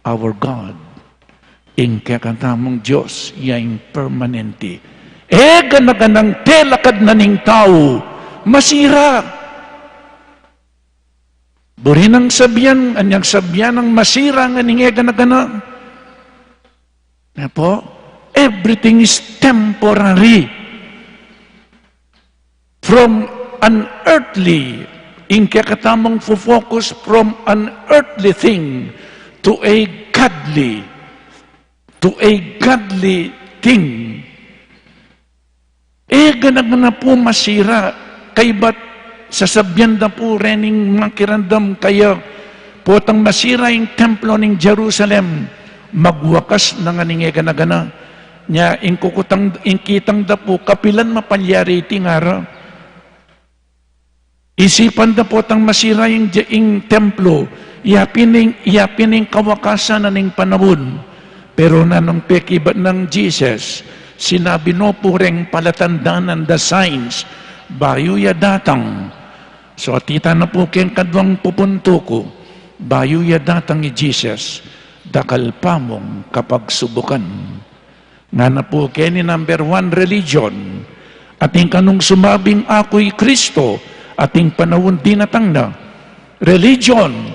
our God. Ing kekatamung Dios, ya ing permanente. E gana-ganang telakad na ning tau, masira. Buri nang sabian, anyang sabian nang masira ngan ing e gana-gana. Yan po, everything is temporary. From an earthly, ing kekatamung fo-focus from an earthly thing to a godly, to a godly thing. E gana-gana pu masira, kaybat sasabian da pu rening makiramdam kaya, potang masira ing templo ning Jerusalem, magwakas na ngan ing e gana-gana. Nya, ing kukutang, ing kitang da pu, kapilan mapalyari iti ngara. Isipan da potang masira ing, ing templo, yapin ing, yapin ing kawakasan na ning panaun. Pero nanung pekibat nang Jesus, sinabi no pu reng palatandanan, the signs, bayu ya datang. So, atita na pu keng kaduang pupuntu ku, bayu ya datang i Jesus, dakal pa mung kapagsubukan. Ngana pu keni number one, religion. Atin kanung sumabing, "Aku i Kristo," atin panaun dinatang na. Religion,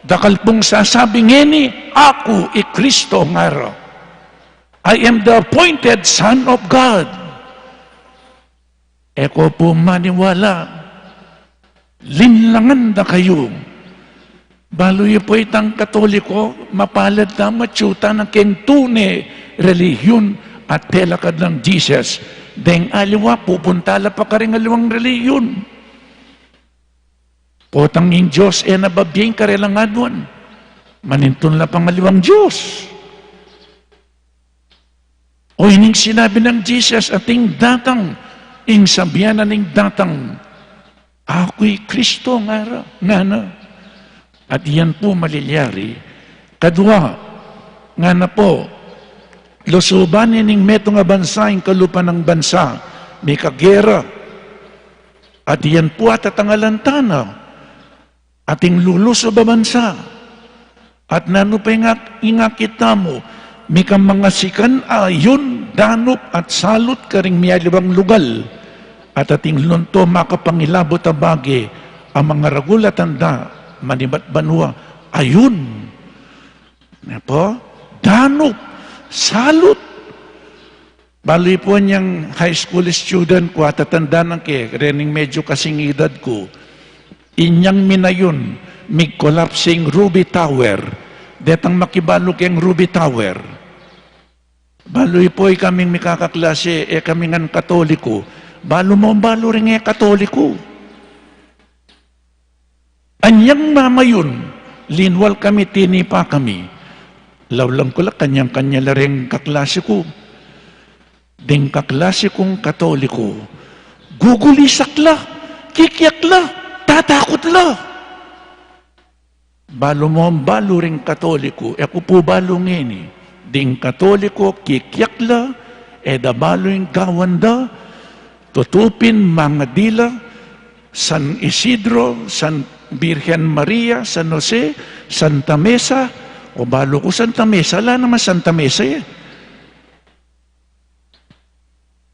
dakal pung sasabi ngeni, "Aku i Kristo," ngara. "I am the appointed Son of God." E ko pu maniwala. Linlangan da kayu. Balu yu pu itang Katoliko, mapalad tamu, atyu tana keng tune relihiyon, at telakad lang Jesus. Deng aliwa, pupunta la pa karing aliwang relihiyon. Potang ing Dios e na babie ing karelang aduan. Manintun la pang aliwang Dios. O ining sinabi nang Jesus, atin datang, ing sabian na ning datang, "Aku i Kristo," ngara, ngana. At iyan pu malilyari. Kadua, ngana pu, lusuban ne ning metung a bansa ing kalupa nang bansa, mikagera. At iyan pu atatangalan tana, atin lulusub a bansa. At nanu pa ing ak-, ing akit tamu, mika mangasikan a ayun, danup at salut karing mialiwang lugal. At atin lunto makapangilabut a bage, a mangaragul a tanda, manibat banua, ayun. Ne pu, danup, salut. Balu yu pu inyang high school student ku, atatandanan ke, rening medyu kasing edad ku. Inyang minayun, mig-collapse ing Ruby Tower. Detang makibalu keng Ruby Tower. Balu yu pu ikaming mikakaklase, e kami ngan Katoliko. Balu mu, balu ring e Katoliko. Anyang mamayun, linwal kami, tinipa kami. Laulang ku la, kanyang-kanya la reng kaklase ku. Ding kaklase kung Katoliko, gugulisak la, kikiak la, tatakut la. Balu mu, balu ring Katoliko, e ku pu balu ngeni. Ding Katoliko, kikiak la, e da balu ing gawan da, tutupin, mangadi la, San Isidro, San Birhen Maria, San Jose, Santa Mesa, o balu ku Santa Mesa, ala naman Santa Mesa e.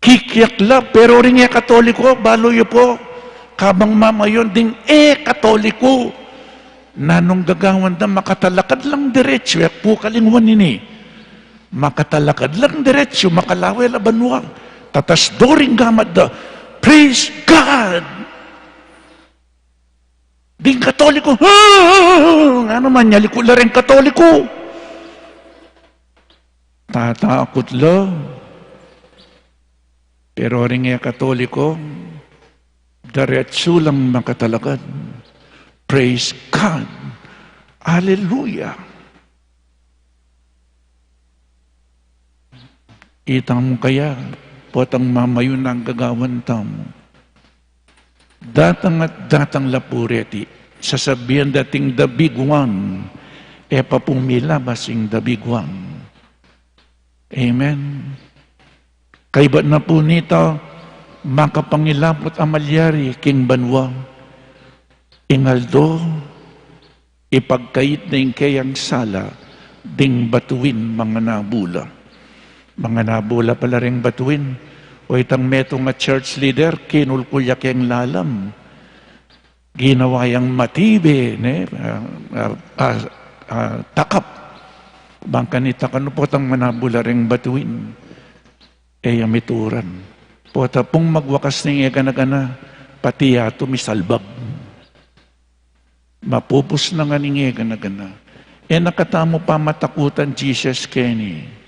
Kikiak la, pero ring e Katoliko, balu yu pu, kabang mamayun ding e Katoliko, nanung gagawan da, makatalakad lang diretsu, e ku pu kalingwan ini. Makatalakad lang diretsu, makalawe la banua. Tatasdo ring gamat da. Praise God! Ding Katoliko, "Ah!" Nga naman, nyaliku la ring Katoliko. Tatakut la. Pero ring e Katoliko, diretsu lang makatalakad. Praise God. Hallelujah. Ita mu kaya, potang mamayun ing gagawan tamu. Datang at datang la pu reti, sasabian da ating the big one, e pa pu milabas ing the big one. Amen. Kaybat na pu nita, makapangilabut a malyari king banua. Ing aldo, ipagkait na ing keyang sala ding batuin, manganabu la. Manganabu la pala ring batuin. O itang metung a church leader, kinulkul ya keng lalam. Ginawa yang matibe, ne, ah, ah, ah, ah, takap. Bang kanita kanu potang manabu la ring batuin. E ya mituran. Pota pung magwakas ning e gana-gana, pati yatu misalbab. Mapupus na ngan ing e gana-gana. E na katamu pamatakutan Jesus keni.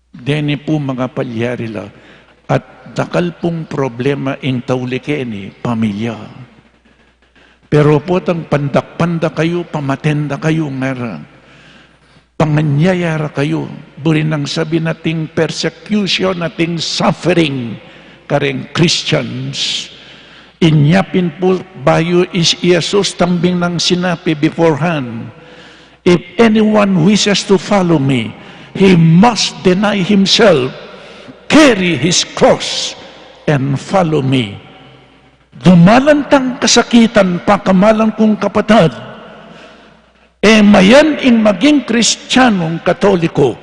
Deni pu mangapalyari la. At dakal pung problema ing tauli keni, pamilya. Pero potang pandak-pandak kayu, pamaten da kayu, ngara. Panganyaya ra kayu, buri nang sabi nating persecution, nating suffering, kareng Christians. Inya pin pu bayu i Jesus tambing nang sinabi beforehand, "If anyone wishes to follow me, he must deny himself, carry his cross, and follow me." Dumalan tang kasakitan, pakamalan kung kapatad. E mayan ing maging Kristianong Katoliko.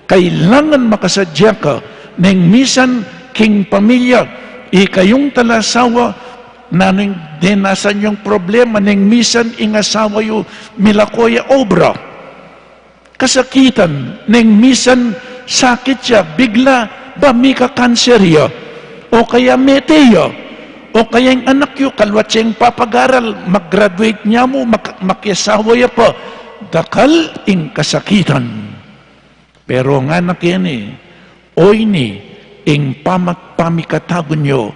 Kailangan makasadya ka, neng misan king pamilya, ikayung talasawa, nanung dinasan yung problema, neng misan ing asawa yu milako ya obra. Kasakitan, neng misan sakit ya, bigla, ba mika-cancer ya, o kaya mete ya, o kaya ing anak yu, kaluat yang papagaral, mag-graduate nya mu, mak-, makiasawa ya pa, dakal ing kasakitan. Pero ngana keni, oyni ing pamak-, pamikatagun yu,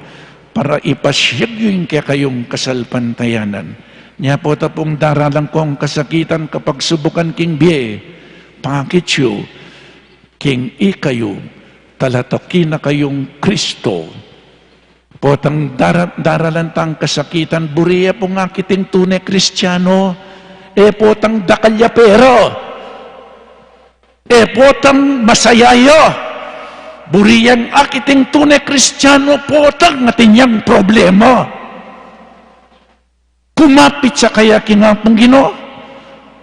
para ipasiag yu ing kekayung kasalpantayanan. Nya pu ta pung daralan kung kasakitan, kapagsubukan king bie, pakit yu, king ikayu, talatuki na kayung Kristo. Potang dara-, daralan tang kasakitan, buri ya pung akiting tune Kristiano, e potang dakal ya pera. E potang masaya ya. Buri yang akiting tune Kristiano, potang atin yang problema. Kumapit ya kaya king Apung Ginu,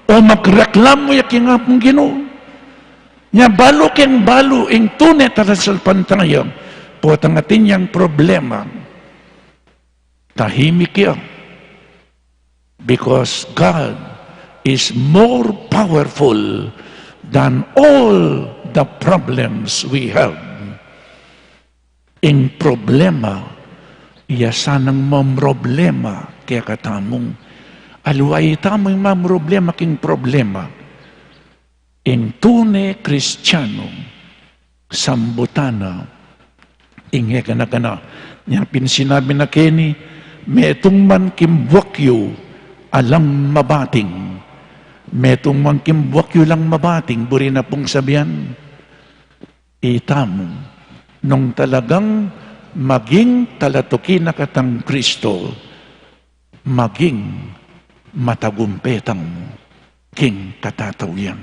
o magreklamu ya king Apung Ginu. Nya balu keng balu ing tune talasalpantaya, potang atin yang problema, tahimik ya. Because God is more powerful than all the problems we have. Ing problema, iya sanang mamroblema kekatamu. Aliwa itamu ing mamroblema king problema. Ing tune Kristiano, sambutan na ing e gana-gana. Nya pin sinabi na keni, metung man king buak yu alang mabating. Metung man king buak yu alang mabating, buri na pung sabian, itamu, nung talagang maging talatuki na katang Kristo, maging matagumpe tamu king katataulian.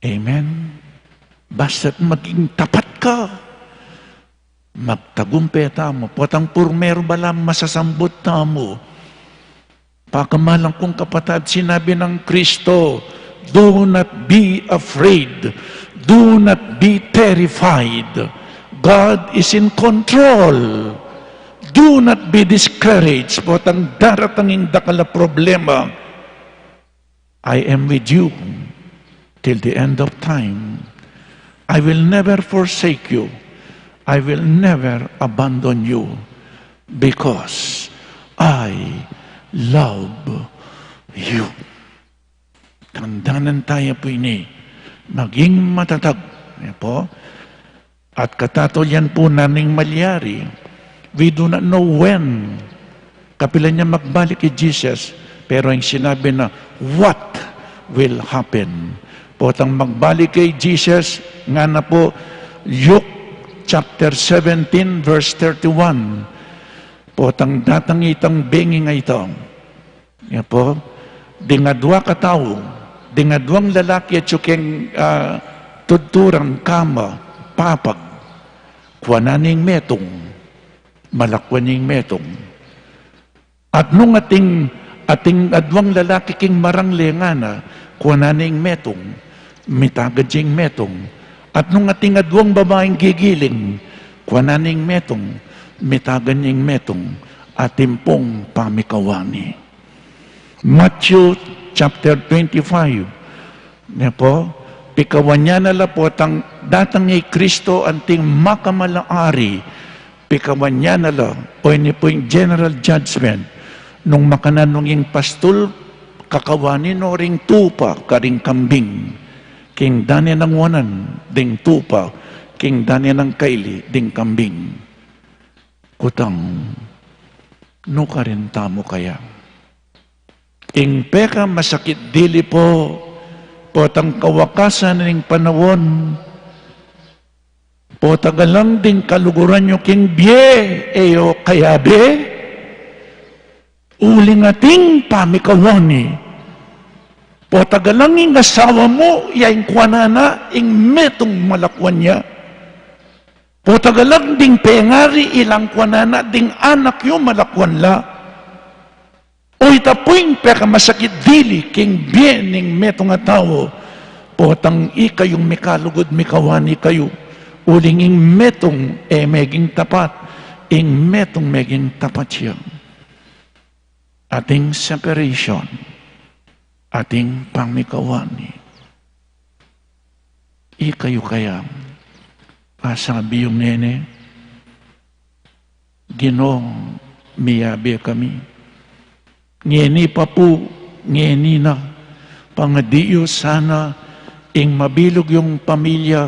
Amen? Basta't maging tapat ka, magtagumpe tamu. Potang purmeru bala masasambut tamu. Pakamalan kung kapatad, sinabi nang Kristo, "Do not be afraid. Do not be terrified. God is in control. Do not be discouraged." Potang daratang ing dakal a problema, I am with you till the end of time. I will never forsake you. I will never abandon you because I love you. Tandanan taya pu ini, maging matatag. Yan po. At katataulian pu na ning malyari, we do not know when kapilan ya magbalik i Jesus, pero ing sinabi na, what will happen? Potang magbalik i Jesus, ngana pu, Luke chapter seventeen, verse thirty-one. Potang datang itang bengi a ita. Yan po, ding adua katau, ding aduang lalaki atyu keng, ah, tudturan, kama, papag, kuanan ne ing metung, malakwan ne ing metung. At nung ating, ating aduang lalaki king marangle, ngana, kuanan ne ing metung, mitagad ya ing metung. At nung ating aduang babaing gigiling, kuanan ne ing metung, mitagad ya ing metung, atin pung pamikawani. Matthew chapter twenty-five. Yan po, pikawan ya na la potang datang i Kristo anting makamala a ari, pikawan ya na la, o ini pu ing general judgment, nung makananu ing pastul, kakawani no ring tupa karing kambing. King dane nang wanan ding tupa, king dane nang kaili ding kambing. Kutang, nukarin tamu kaya? Ing pekamasakit dili po, potang kawakasan ning panaun, potang alang ding kaluguran yu king bie, e yu kayabe, uling ating pamikawani. Potang alang ing asawa mu, ya ing kuanan na ing metung malakwan ya. Potang alang ding pengari ilang kuanan na ding anak yu malakwan la. O ita pu ing pekamasakit dili king bie ning metung a tau, potang ikayung mikalugud mikawani kayu, uling ing metung e meging tapat, ing metung meging tapat ya. Ating separation, ating pamikawani. Ikayu kaya, asabi yu ngeni, Ginu, miyabe kami. Ngeni pa pu, ngeni na, pangadi yu sana ing mabilug yung pamilya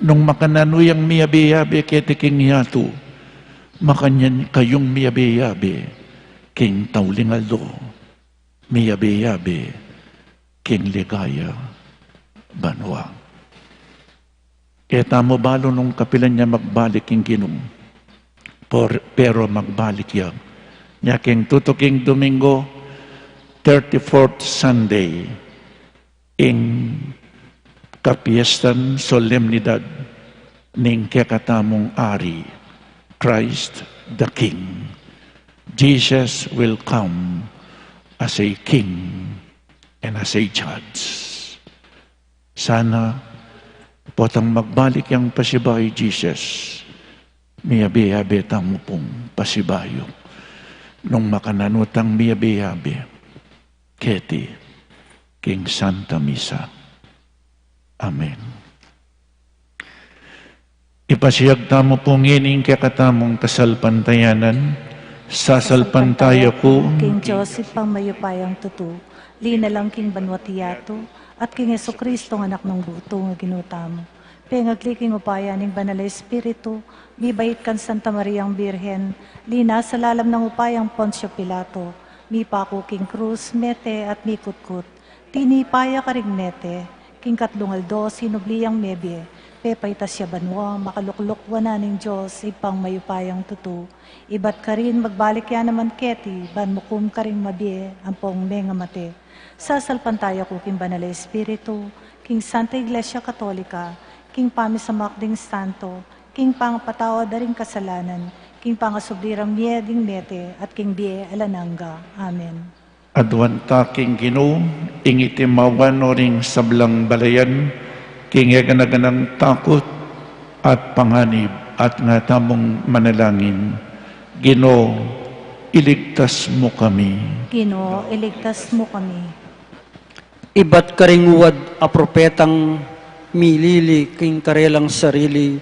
nung makananu yang miyabe-yabe keti king yatu, makanyan kayung miyabe-yabe king tauling aldo, miyabe-yabe king ligaya banua. E tamu balu nung kapilan ya magbalik ing Ginu. Por-, pero magbalik ya. Nya king tutuking Domingo, thirty-fourth Sunday, ing kapiestan solemnidad ning kekatamung Ari, Christ the King. Jesus will come as a King and as a Judge. Sana, potang magbalik yang pasibayu Jesus, miyabe-yabe tamu pung pasibayu nung makananu tang miyabe-yabe keti king Santa Misa. Amen. Ipasiag tamu pu ngeni ing kekatamung kasalpantayanan. Sasalpantaya ku king Dios Ibpang mayupayang tutu, linalang king banua't yatu, at king Jesucristo, Anak nang bugtung a Ginu tamu. Pengagli king upaya ning Banal a Espiritu, mibait kang Santa Mariang Birhen, linasa lalam ning upayang Poncio Pilato, mipaku king krus, mete at mikutkut, tinipa ya karing mete, king katlung aldo sinubli yang mebie, pepaitas ya banua, makalukluk wanan ning Dios Ibpang mayupayang tutu, ibat karin magbalik ya naman keti ban mukum karing mabie ampong mengamate. Sasalpantaya ku king Banal a Espiritu, king Santa Iglesia Katolika, king pamisamak ding santo, king pangapatawad da ring kasalanan, king pangasubli rang mie ding mete, at king bie alang angga. Amen. Aduan ta king Ginu, ing itimawan no ring sablang balayan, king egana-ganang takut at panganib, at nga tamung manalangin. Ginu, iligtas mu kami. Ginu, iligtas mu kami. Ibat karing uwad a propetang milili king karelang sarili,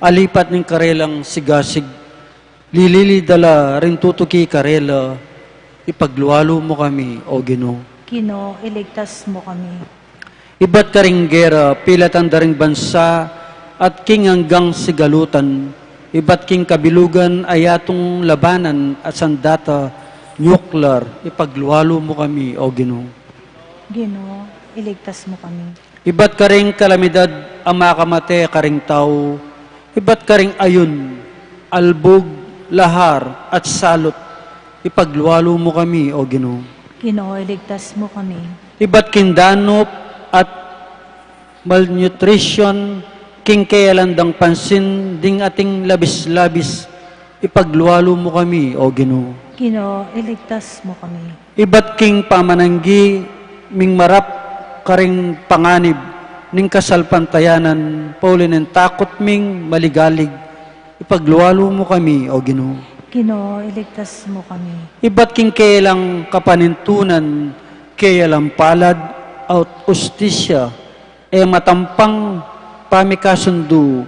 alipat ning karelang sigasig, lilili da la ring tutuki karela, ipaglualu mu kami, O Ginu. Ginu, iligtas mu kami. Ibat karing gera, pilatan da ring bansa, at king anggang sigalutan, ibat king kabilugan a yatung labanan at sandata, nuclear, ipaglualu mu kami, O Ginu. Ginu, iligtas mu kami. Ibat karing kalamidad a makamate karing tau, ibat karing ayun, albug, lahar, at salut, ipaglualu mu kami, O Ginu. Ginu, iligtas mu kami. Ibat king danup at malnutrition, king kealandang pansin ding ating labis-labis, ipaglualu mu kami, O Ginu. Ginu, iligtas mu kami. Ibat king pamananggi ming marap karing panganib ning kasalpantayanan, pauli ning takut ming maligalig, ipaglualu mu kami, O Ginu. Ginu, iligtas mu kami. Ibat king kealang kapanintunan, kealang palad, at ustisya, e matampang pamikasundu,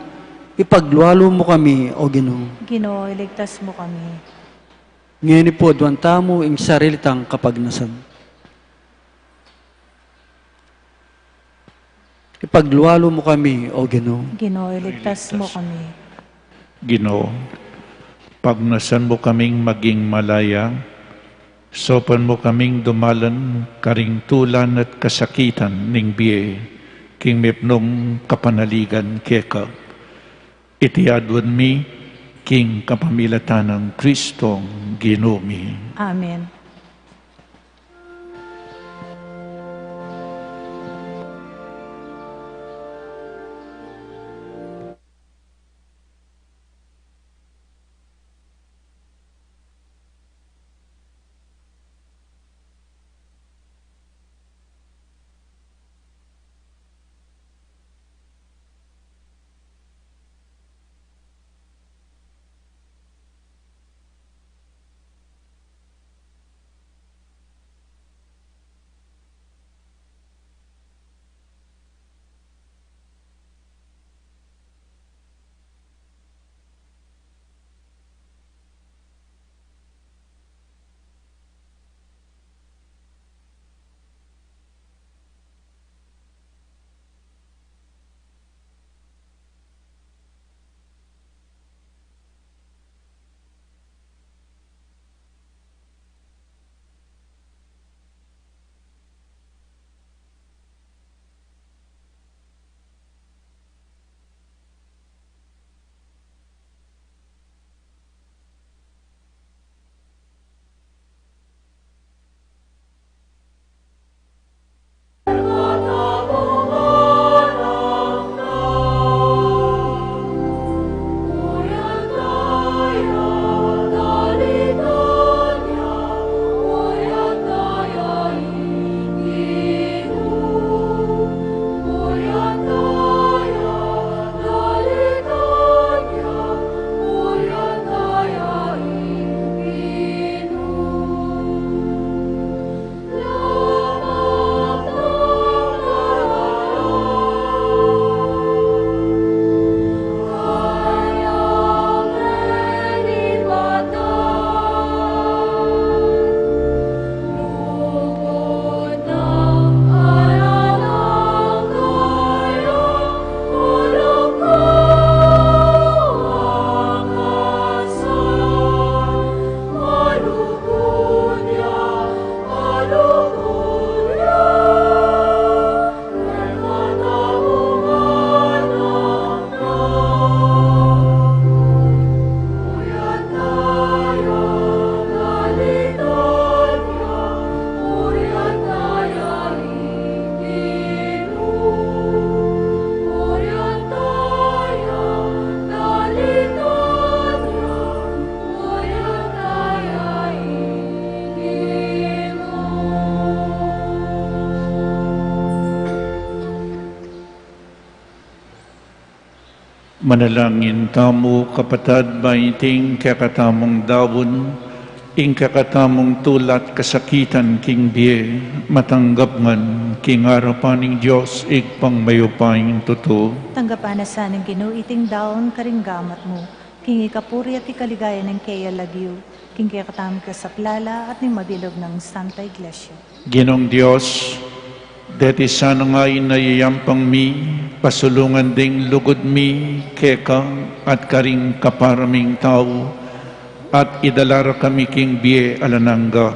ipaglualu mu kami, O Ginu. Ginu, iligtas mu kami. Ngeni pu aduan tamu ing sarili tang kapagnasan. Ipaglualu mu kami, O Ginu. Ginu, iligtas mu kami. Ginu, pagnasan mu kaming maging malaya, saupan mu kaming dumalan karing tulan at kasakitan ning bie, king mipnung kapanaligan keka. Iti aduan mi king kapamilatan nang Kristong Ginu mi. Amen. Manalangin tamu, kapatad, ba iting kekatamung daun, ing kekatamung tula't kasakitan king bie, matanggap ngan king arapan ning Dios, Ibpang mayupayang tutu. Tanggapan na sa ning Ginu iting daun karing gamat mu, king ikapuri at ikaligaya ning keyang lagyu, king kekatamung kasaplalan at ning mabilug nang Santa Iglesia. Ginung Dios, deti sana ngeni yayampang mi, pasulungan ding lugud mi keka at karing kapara ming tau, at idala ra kami king bie alang angga.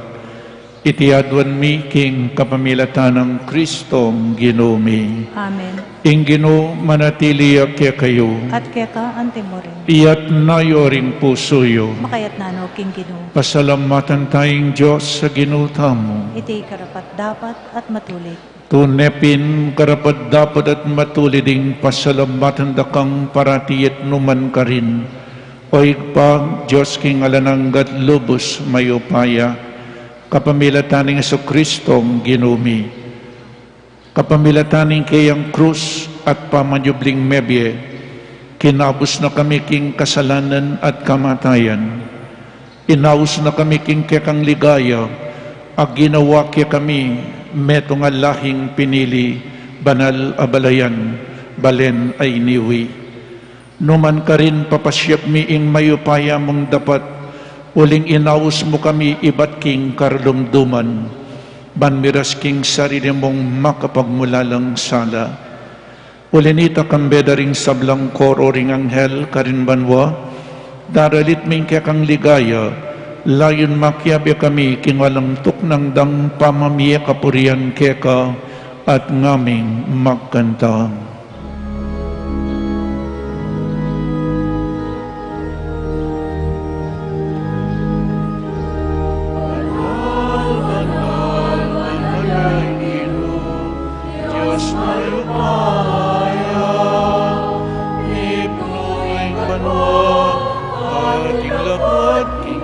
Iti aduan mi king kapamilatan nang Kristong Ginu mi. Amen. Ing Ginu manatili ya kekayu. At keka antimurin. Iyatas yu ring pusu yu. Makayatas no king Ginu. Pasalamatan taya ing Dios a Ginu tamu. Iti karapat-dapat at matulid. Tune pin karapat-dapat at matulid ing pasalamatan da kang parati at nukarin man, O Ibpa, Dios king alang angga't lubus mayupaya, kapamilatan nang Jesukristong Ginu mi. Kapamilatan ning keyang krus at pamanyubling mebie, kinabus na kami king kasalanan at kamatayan. Inaus na kami king kekang ligaya, at ginawa kekami metung a lahing pinili, banal a balayan, balen a iniwi. Nukarin papasiag mi ing mayupaya mung dapat, uling inaus mu kami ibat king karlumduman, ban miras king sarili mung makapagmulalang sala. Uli na nita, kambe da ring sablang koro ring anghel karin banua, daralit mi ing kekang ligaya, layun makiabe kami king alang tuknang dang pamamie kapurian keka at ngaming magkanta. Dios mayupaya, mipnu ing banua, at ing lapat king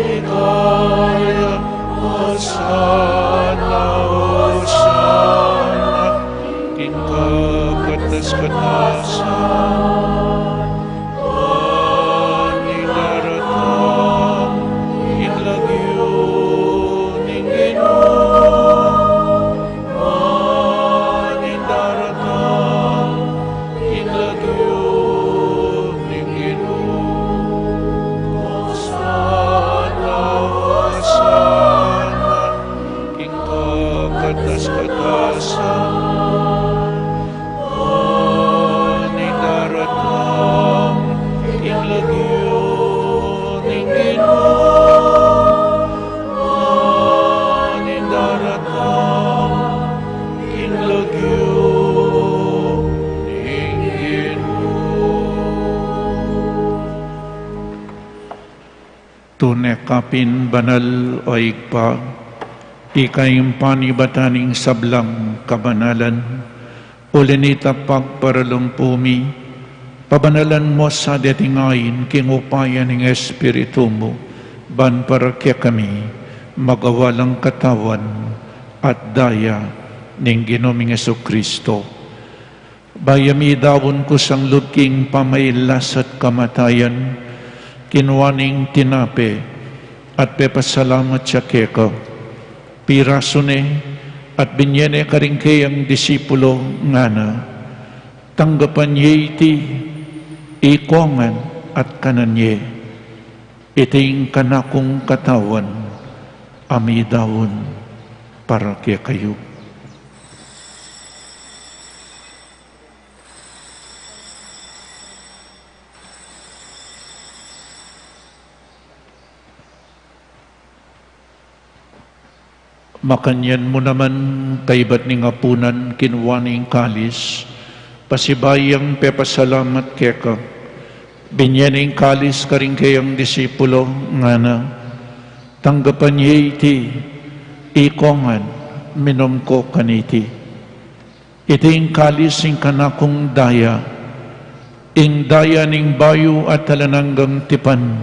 King kakatas-katasan, king kakatas-katasan, ban ing daratang king lagyu ning Ginu. Ban ing daratang king lagyu ning Ginu. Hosana, hosana, king kakatas-katasan. Ban ing daratang king lagyu ning Ginu. Ban ing daratang king lagyu ning Ginu. Tune ka pin banal, o Ibpa, ika ing panibatan ning sablang kabanalan. Uli na nita, pagparalumpu mi, pabanalan mu sa deti ngeni king upaya ning Espiritu mu, ban para kekami magawa lang katawan at daya ning Ginu ming Jesucristo. Bayu ya midaun kusang lub king pamailas at kamatayan, kinua ne ing tinape at pepasalamat ya keka, pirasu ne at binye ne karing kayang disipulo, ngana: Tanggapan ye iti ikongan at kanan ye. Iti ing kanakung katawan a midaun para kekayu. Makanyan mu naman, kaybat ning apunan, kinua ne ing kalis, pasibayu yang pepasalamat keka, binye ne ing kalis karing kayang disipulo, ngana: Tanggapan ye iti ikongan, minum ko kaniti. Iti ing kalis ning kanakung daya, ing daya ning bayu at alang anggang tipan,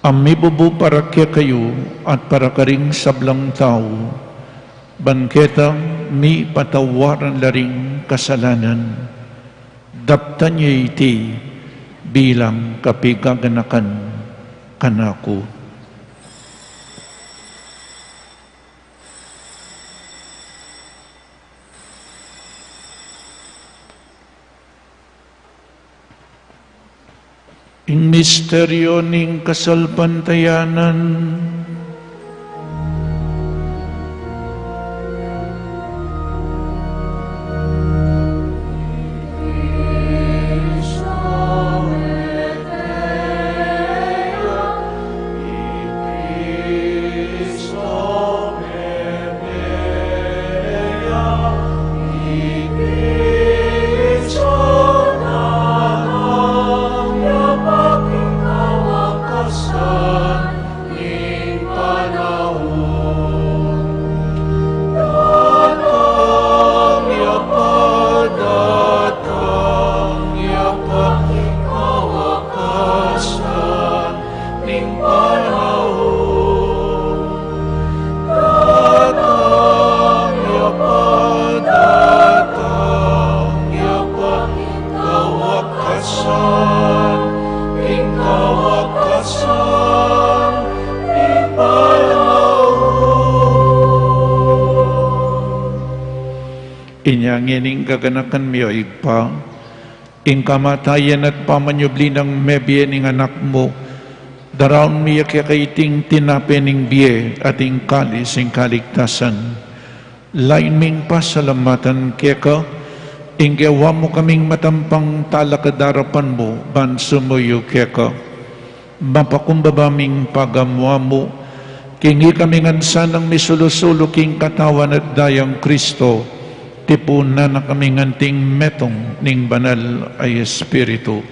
a mibubu para kekayu at para karing sablang tau, ban keta mipatawaran la ring kasalanan. Daptan ye iti bilang kapigaganakan kanaku. Ing misteryo ning kasalpantayanan. Ning panaun. Datang ya pa, datang ya pa, king kawakasan, king kawakasan ning panaun. Inya ngening gaganakan mi, o Ibpa, ing kamatayan at pamanyubli nang mebie ning Anak mu, daraun mi ya keka iting tinape ning bie at ing kalis ning kaligtasan. Lain ming pasalamatan keka, ing gewa mu kaming matampang talakad king arapan mu, ban sumuyu keka. Mapakumbaba ming pagamu-amu, king ikami ngan sanang misulu-sulu king katawan at dayang Kristo, tipunan na kami ngan king metung ning Banal a Espiritu.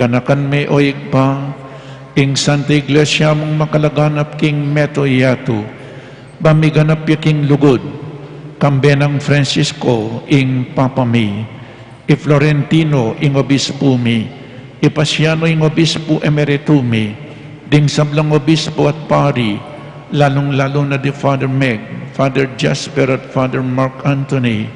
Ganakan me, o Ibpa, ing Santa Iglesia mung makalaganap king meto yatu, ba miganap ya king lugud, kambe nang Francisco ing Papa mi, i Florentino ing obispu mi, i Pasiano ing obispu emeritu mi, ding sablang obispu at pari, lalung-lalu na di Father Meg, Father Jasper at Father Mark Anthony,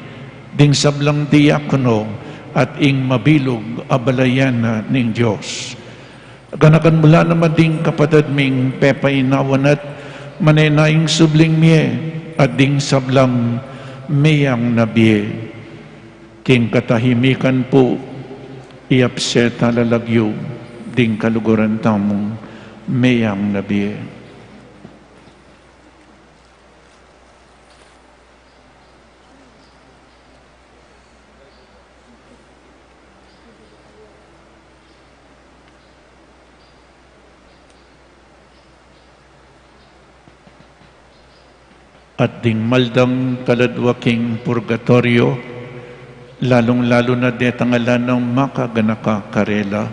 ding sablang diakono at ing mabilug a balayan na ning Dios. Ganakan mu la naman ding kapatad ming pepainawan at manenayang subling mie at ding sablang meyang na bie. King katahimikan pu, iabse tala lagyu ding kaluguran tamung meyang na bie. At ding maldang kaladwa king purgatoryo, lalung-lalu na detang ala nang makaganaka karela.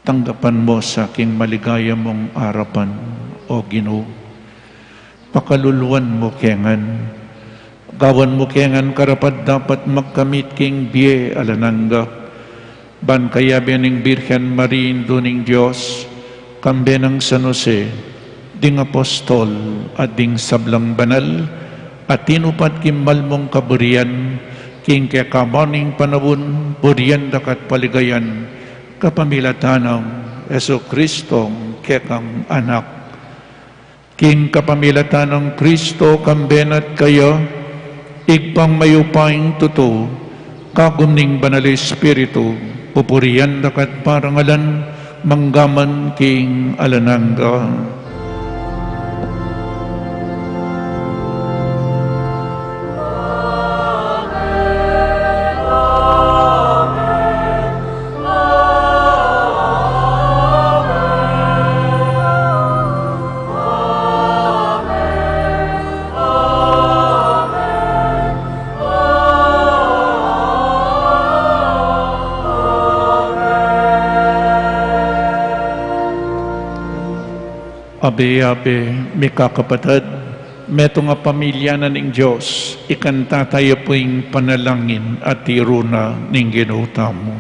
Tanggapan mu sa king maligaya mung arapan, O Ginu. Pakaluluan mu ke ngan. Gawan mu ke ngan karapat-dapat magkamit king bie alang angga. Ban kayabe ning Birhen Maria, Indu ning Dios, kambe nang San Jose, ding apostol, at ding sablang banal a tinupad king malmung kaburian, king kekaban ning panaun, burian da ka at paligayan, kapamilatan nang Jesucristong kekang Anak. King kapamilatan nang Kristo, kambe na at kaya, Ibpang mayupayang tutu, kagum ning Banal Espiritu, pupurian da ka at parangalan, mangga man king alang angga. Abe-abe, mikakapatad, metung a pamilya na ning Dios, ikanta taya pu ing panalangin a tiru na ning Ginu tamu.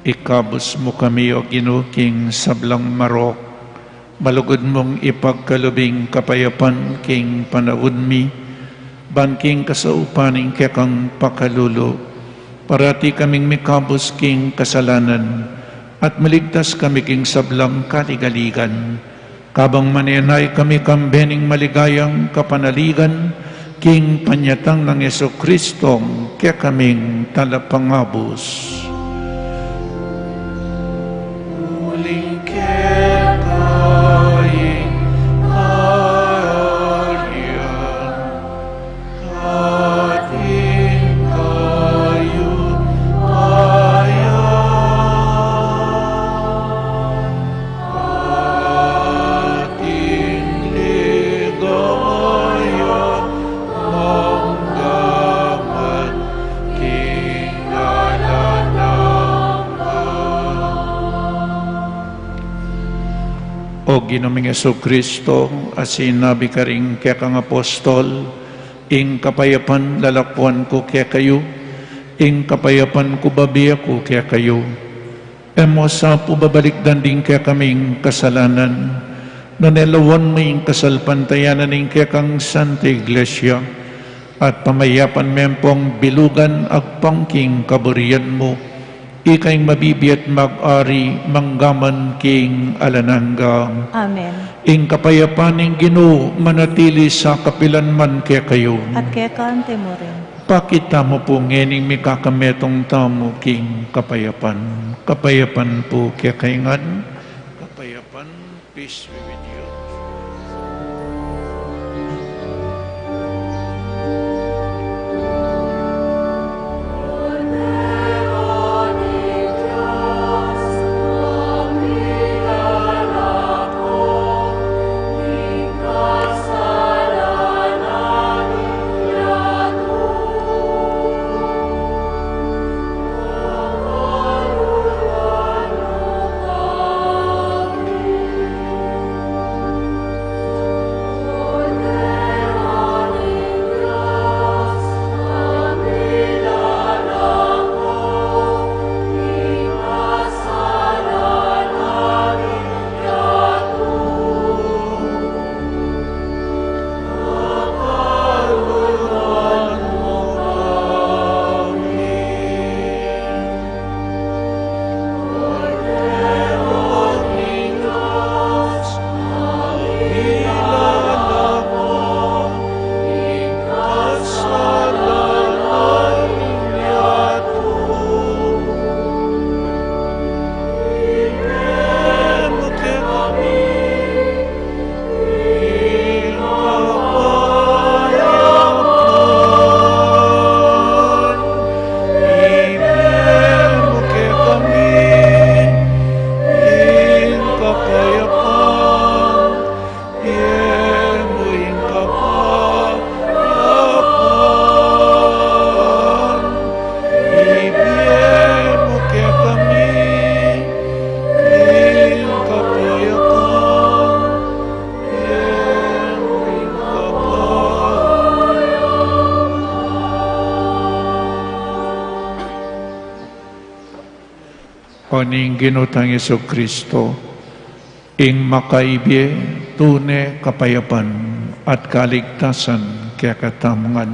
Ikabus mu kami, O Ginu, king sablang marok, malugud mung ipagkalub ing kapayapan king panaun mi, ban king kasaupan ning kekang pakalulu, parati kaming mikabus king kasalanan, at maligtas kami king sablang kaligaligan. Kabang manenaya kami kambe ning maligayang kapanaligan, king panyatang nang Jesucristo, kekaming talapangabus. Uling keka ing kayarian, at ing kayupayan, at ing ligaya, mangga man king alang angga. O Ginu ming Jesucristo, a sinabi karing kekang apostol, ing kapayapan lalakwan ku kekayu, ing kapayapan ku bibie ku kekayu. E mu sa pu babalikdan ding kekaming kasalanan, nune lawan mu ing kasalpantayanan ning kekang Santa Iglesia, at pamayapan me pung bilugan agpang king kaburian mu, ika ing mabibie at mag-ari mangga man king alang angga. Amen. Ing kapayapan ning Ginu manatili sa kapilan man kekayu. At keka mu rin. Pakit tamu pu ngening mikakametung tamu king kapayapan. Kapayapan pu kekayu ngan. Kapayapan, peace be with you. Ibie mu kekami ing kapayapan, ibie mu ing kapayapan. O ning Ginu tang Jesucristo, ing makaibie tune kapayapan at kaligtasan kekatamu ngan.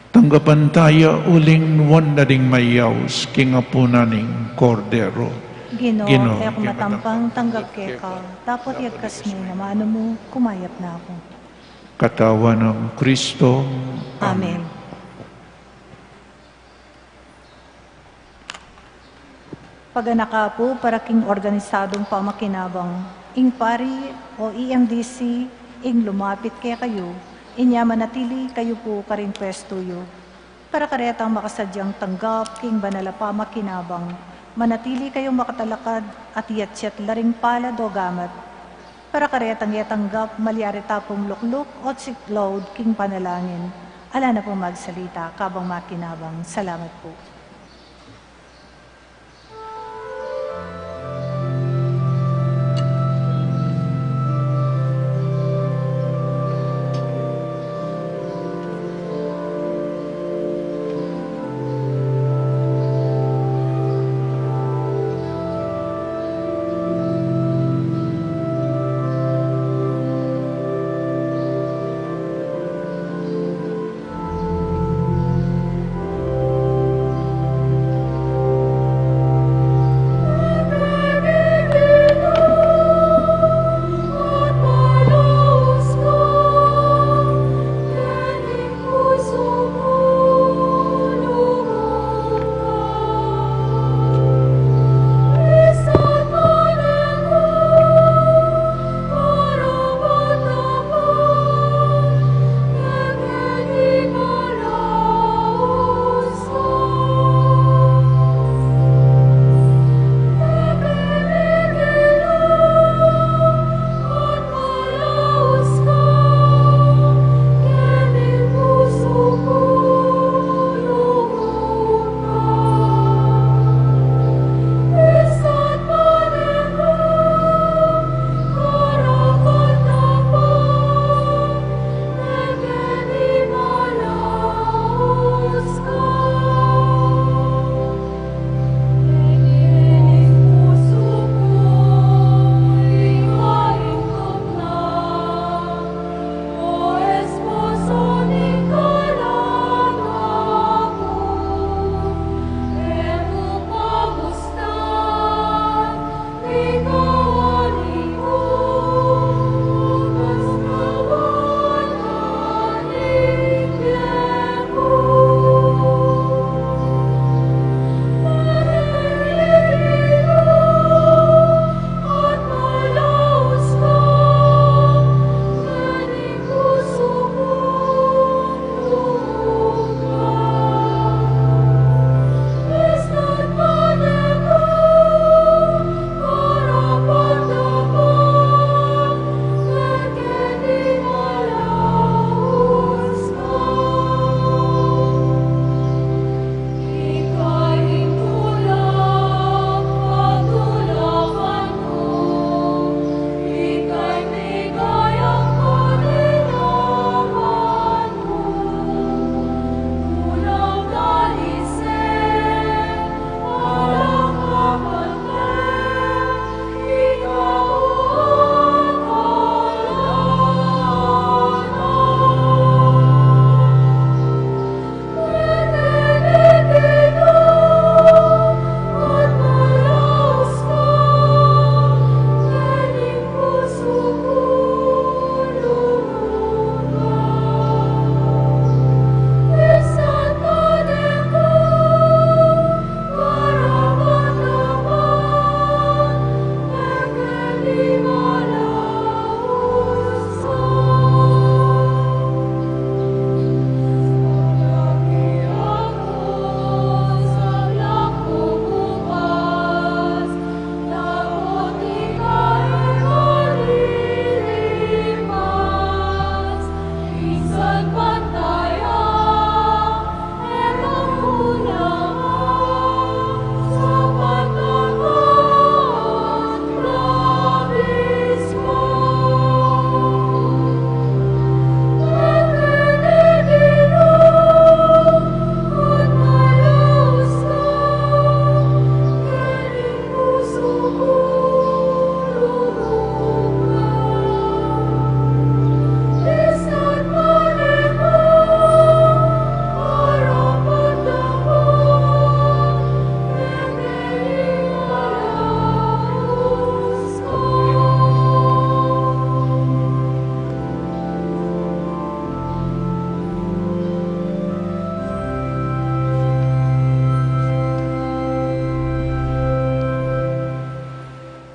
Tanggapan taya uling nuan na ding mayaus king apunan ning Kordero. Ginu, Ginu, e ku matampang tanggap keka, dapot iyagkas mu ing amanu mu, kumayap na ku. Katawan nang Kristo. Amen. Amen. Paganaka pu para king organisadung pamakinabang, ing pari o E M D C ing lumapit kekayu, inya manatili kayu pu karing pwestu yu. Para karetang makasadyang tanggap king banal a pamakinabang, manatili kayung makatalakad at iyatyat la ring palad o gamat. Para karetang e tanggap, malyari ta pung lukluk o check load king panalangin. Ala na pung magsalita kabang makinabang. Salamat pu.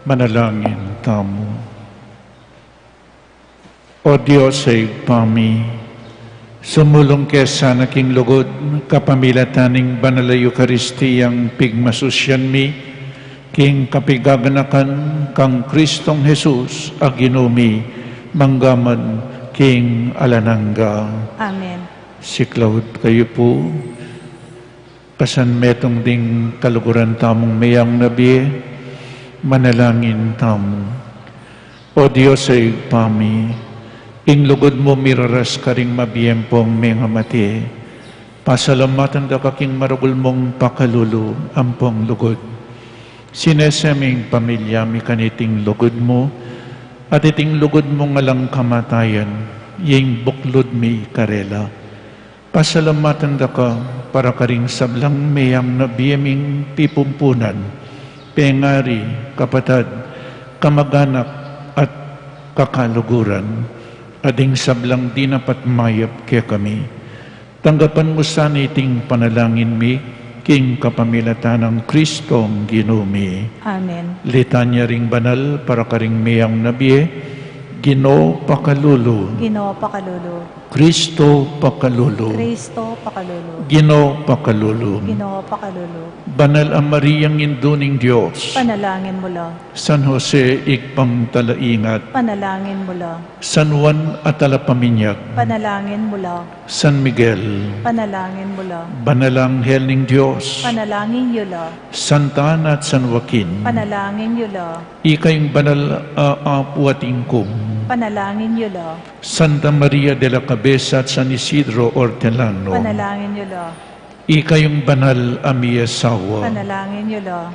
Manalangin tamu. O Dios a Ibpa mi, sumulung ke sana king lugud, kapamilatan ning Banal a Eukaristiyang pigmasusyan mi, king kapigaganakan kang Kristong Jesus a Ginu mi, mangga man king alang angga. Amen. Siklaud kayu pu. Kasan metung ding kaluguran tamung meyang na bie, manalangin tamu. O Dios a Ibpa mi, ing lugud mu miraras karing mabie ampong mengamate. Pasalamatan da ka king maragul mung pakalulu ampong lugud. Sinese mi ing pamilya mi kaniting lugud mu, at iting lugud mung alang kamatayan, ing buklud mi karela. Pasalamatan da ka para karing sablang meyang na bie ming pipumpunan, pengari, kapatad, kamaganak, at kakaluguran, at ding sablang dinapat mayap kekami. Tanggapan mu sana iting panalangin mi, king kapamilatan nang Kristong Ginu mi. Amen. Litanya ring banal para karing meyang na bie. Ginu, pakalulu. Ginu, pakalulu. Kristo, pakalulu. Kristo, pakalulu. Ginu, pakalulu. Ginu, pakalulu. Banal a Mariang Indu ning Dios. Panalangin mu la. San Jose, Ibpang talaingat. Panalangin mu la. San Juan a Talapaminyag. Panalangin mu la. San Miguel. Panalangin mu la. Banal a Anghel ning Dios. Panalangin yu la. Santa Ana at San Joaquin. Panalangin yu la. Ikayung banal a apu at ingkung. Panalangin yu la. Santa Maria de la Cabeza at San Isidro Hortelano. Panalangin yu la. Ikayung banal a miyasawa. Panalangin yu la.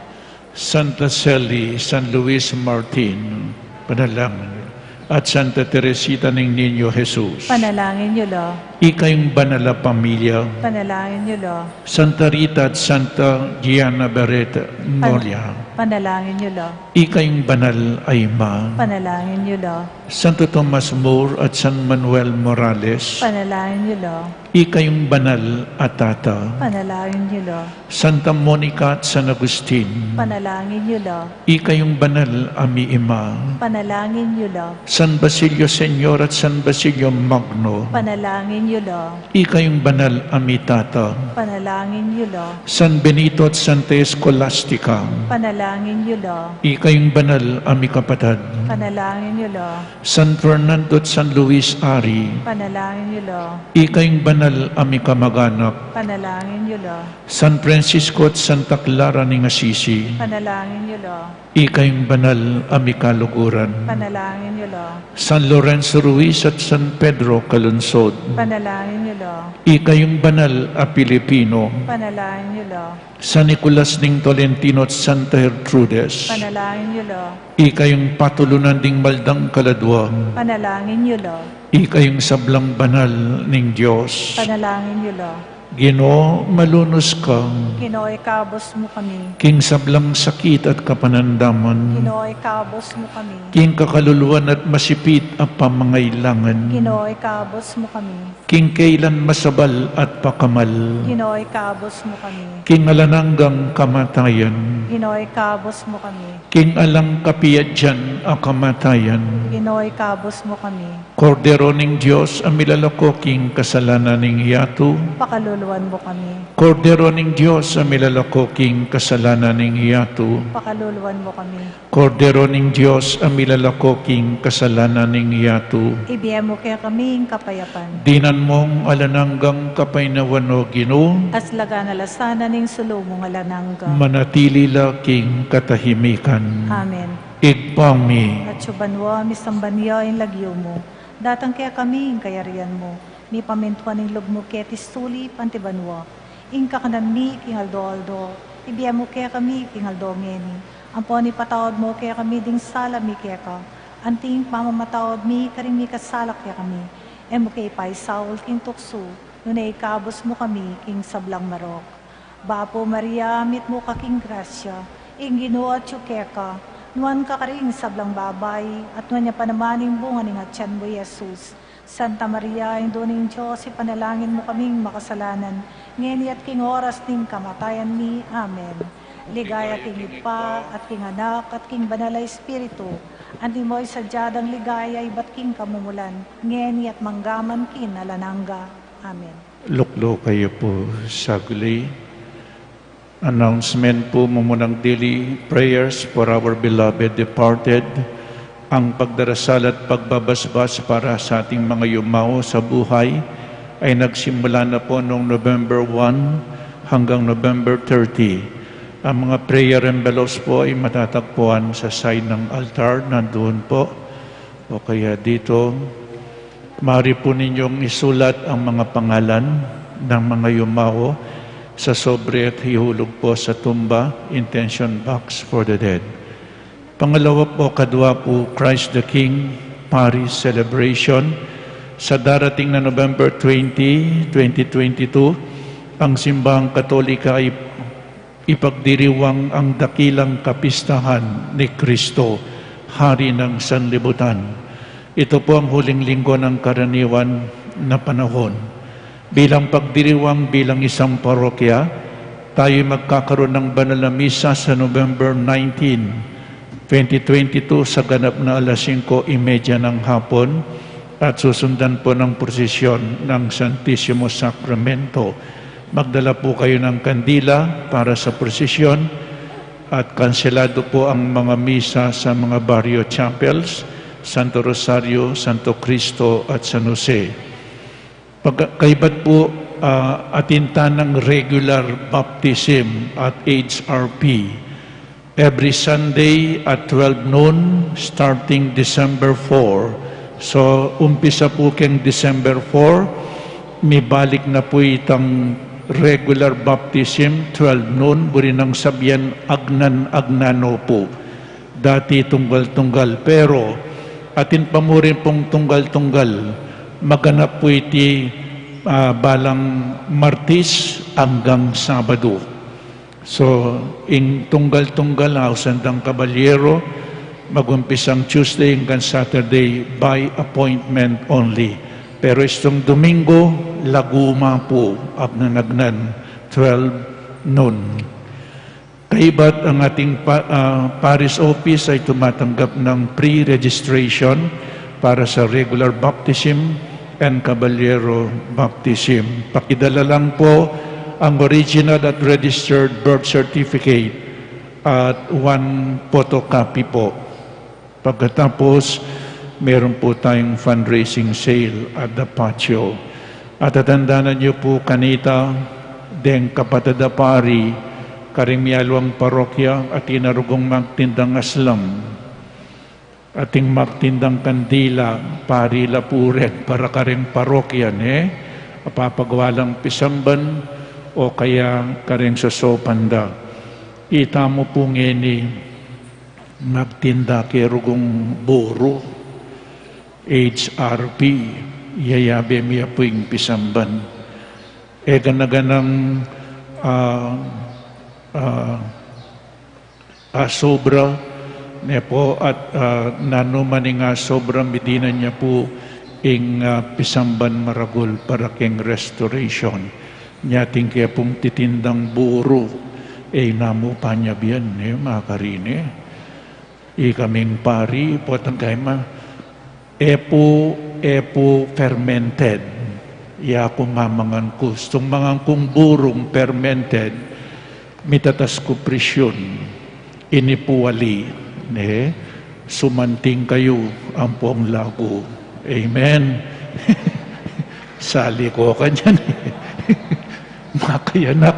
Santa Celi, San Luis Martin, panalangin yu la. At Santa Teresita ning Niño Jesus. Panalangin yu la. Ikayung banal a pamilya. Panalangin yu la. Santa Rita at Santa Gianna Beretta Nolia. Panalangin yu la. Ikayung banal a ima. Panalangin yu la. Santo Tomas More at San Manuel Morales. Panalangin yu la. Ikayung banal a tata. Panalangin yu la. Santa Monica at San Agustin. Panalangin yu la. Ikayung banal a miima. Panalangin yu la. San Basilio Senior at San Basilio Magno. Panalangin yu la. Ikayung banal a mitata. Panalangin yu la. San Benito at Santa Escolastica. Panalangin yu la. Ikayung banal a mikapatad. Panalangin yu la. San Fernando at San Luis Ari. Panalangin yu la. Ikayung banal a mikamaganak. Panalangin yu la. San Francisco at Santa Clara ning Assisi. Panalangin yu la. Ikayung banal a mikaluguran. Panalangin yu la. San Lorenzo Ruiz at San Pedro Calungsod. Panalangin yu la. Ikayung banal a Pilipino. Panalangin yu la. San Nicolas ning Tolentino at Santa Gertrudes. Panalangin yu la. Ikayung patulunan ding maldang kaladua. Panalangin yu la. Ikayung sablang banal ning Dios. Panalangin yu la. Ginu, malunus ka. Ginu, ikabus mu kami. King sablang sakit at kapanandaman. Ginu, ikabus mu kami. King kakaluluan at masipit a pamangailangan. Ginu, ikabus mu kami. King kailan masabal at pakamal. Ginu, ikabus mu kami. King alang anggang kamatayan. Ginu, ikabus mu kami. King alang kapiadyan a kamatayan. Ginu, ikabus mu kami. Kordero ning Dios a milalako king kasalanan ning yatu. Pakaluluan mu kami. Kordero ning Dios a milalako king kasalanan ning yatu. Pakaluluan mu kami. Kordero ning Dios a milalako king kasalanan ning yatu. Ibie mu kekami ing kapayapan. Dinan mung alang anggang kapaynawan, O Ginu. At lagan na la sana ning sulu mung alang angga. Manatili la king katahimikan. Amen. Ibpa mi. Atsu ka banua, misamban ya ing lagyu mu. Datang kekami ing kayarian mu. Mipamintuan ing lub mu keti sulip anti banua. Ing kakanan mi king aldo-aldo, ibie mu kekami king aldo ngeni. Ampon ipatawad mu kekami ding sala mi keka, anti ing pamamatawad mi karing mikasala kekami. E mu ke ipaisaul king tuksu, nune ikabus mu kami king sablang marok. Bapu Maria, mitmu ka king grasya, ing Ginu atyu keka, nuan ka karing sablang babai, at nuan ya pa naman ing bunga ning atian mu, i Jesus. Santa Maria, Indu ning Dios, ipanalangin mu kaming makasalanan, ngeni at king oras ning kamatayan mi. Amen. Ligaya king Ibpa, at king Anak, at king Banal a Espiritu, antimo ing sadya dang ligaya ibat king kamumulan, ngeni at manggaman king alang angga. Amen. Lukluk kayu pu saglit. Announcement pu, mumunang dili, prayers for our beloved departed. Ang pagdarasal at pagbabasbas para sa ating mga yumao sa buhay ay nagsimula na po noong November one hanggang November thirty. Ang mga prayer envelopes po ay matatagpuan sa side ng altar, nandoon po. O kaya dito, maaari po ninyong isulat ang mga pangalan ng mga yumao sa sobre at ihulog po sa tumba, intention box for the dead. Pangalawa po, kadwa po, Christ the King Parish Celebration. Sa darating na November twenty, twenty twenty-two, ang Simbahang Katolika ay ipagdiriwang ang dakilang kapistahan ni Kristo, Hari ng Sanlibutan. Ito po ang huling linggo ng karaniwan na panahon. Bilang pagdiriwang, bilang isang parokya, tayo'y magkakaroon ng banal na misa sa November nineteen, twenty twenty-two, sa ganap na alas singko y media ng hapon, at susundan po ng prosesyon ng Santisimo Sakramento. Magdala po kayo ng kandila para sa prosesyon at kanselado po ang mga misa sa mga barrio chapels, Santo Rosario, Santo Cristo at San Jose. Pag-, kaibat po, ah, atin tana ng regular baptism at H R P. Every Sunday at twelve noon, starting December four. So, umpisa po keng December four, mibalik na po itang regular baptism, twelve noon, buri nang sabian, agnan-agnan no po. Dati tunggal-tunggal, pero atin pa mu rin pong tunggal-tunggal, maganap po iti, ah, balang Martis anggang Sabado. So, ing tunggal-tunggal, ausan dang kabalyero, magumpisang Tuesday anggang Saturday by appointment only. Pero istung Domingo, laguma po, agnan-agnan, twelve noon. Kaibat, ang ating pa-, ah, parish office ay tumatanggap ng pre-registration para sa regular baptism and caballero baptism. Pakidala lang po ang original at registered birth certificate at one photocopy po. Pagkatapos, meron po tayong fundraising sale at the patio. At tatandanan niyo po kanita, deng kapatad a pari, karing mialiwang parokya, atin a rugung magtindang aslam. Ating magtindang kandila, pari la pu rin, para karing parokya, ne? Apapagawa lang pisamban, o kaya karing sosopan da. Ita mu pu ngeni, magtinda ke rugung buru, H R P, yayabe mi ya pu ing pisamban. E gana-ganang, ah, ah, asobra, ne po, at, ah, nanu man ing asobra, midinan ya pu ing, ah, pisamban maragul para keng restoration. Nya atin ke pung titindang buru, e na mu panyabian, e, makarine. Ikaming pari, potang kayma, e pu, e pu fermented. Ya ku mamangan ku, istung mangan kung burung fermented, mitatas ku presyun. Ini pu ali, ne? Sumanting kayu ampong lagu. Amen. Sali ko kanyan. Makayanak.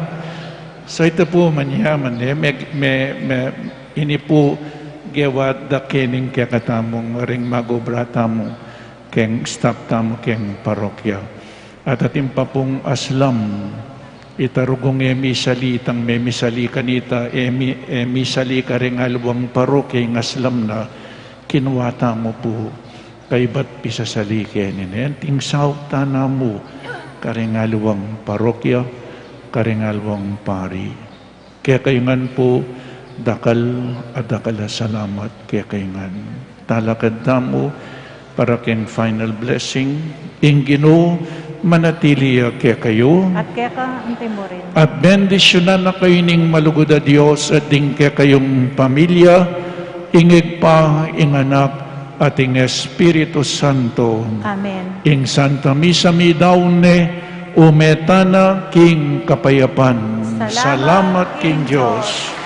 So ita pu manyaman, e, me, me, me, ini pu gewa da kening kekatamung ring mag-obra tamu, keng staff tamu, keng parokya. At atin pa pung aslam, ita rugung e misali, itang memisali kanita, e mi, e misali karing aliwang parokya ing aslam na, kinua tamu pu, kaybat pisasali keni ne, anting saup tana mu, karing aliwang parokya, karing aliwang pari. Kekayu ngan pu, dakal a dakal a salamat kekayu ngan. Talakad tamu para keng final blessing. Ing Ginu Manatili ya kekayu. At keka antimurin. At bendisyunan na kayu ning malugud a Dios at ding kekayung pamilya, ing Ibpa, ing Anak, at ing Espiritu Santo. Amen. Ing Santa Misa midaun ne, ume tana king kapayapan. Salamat king Dios.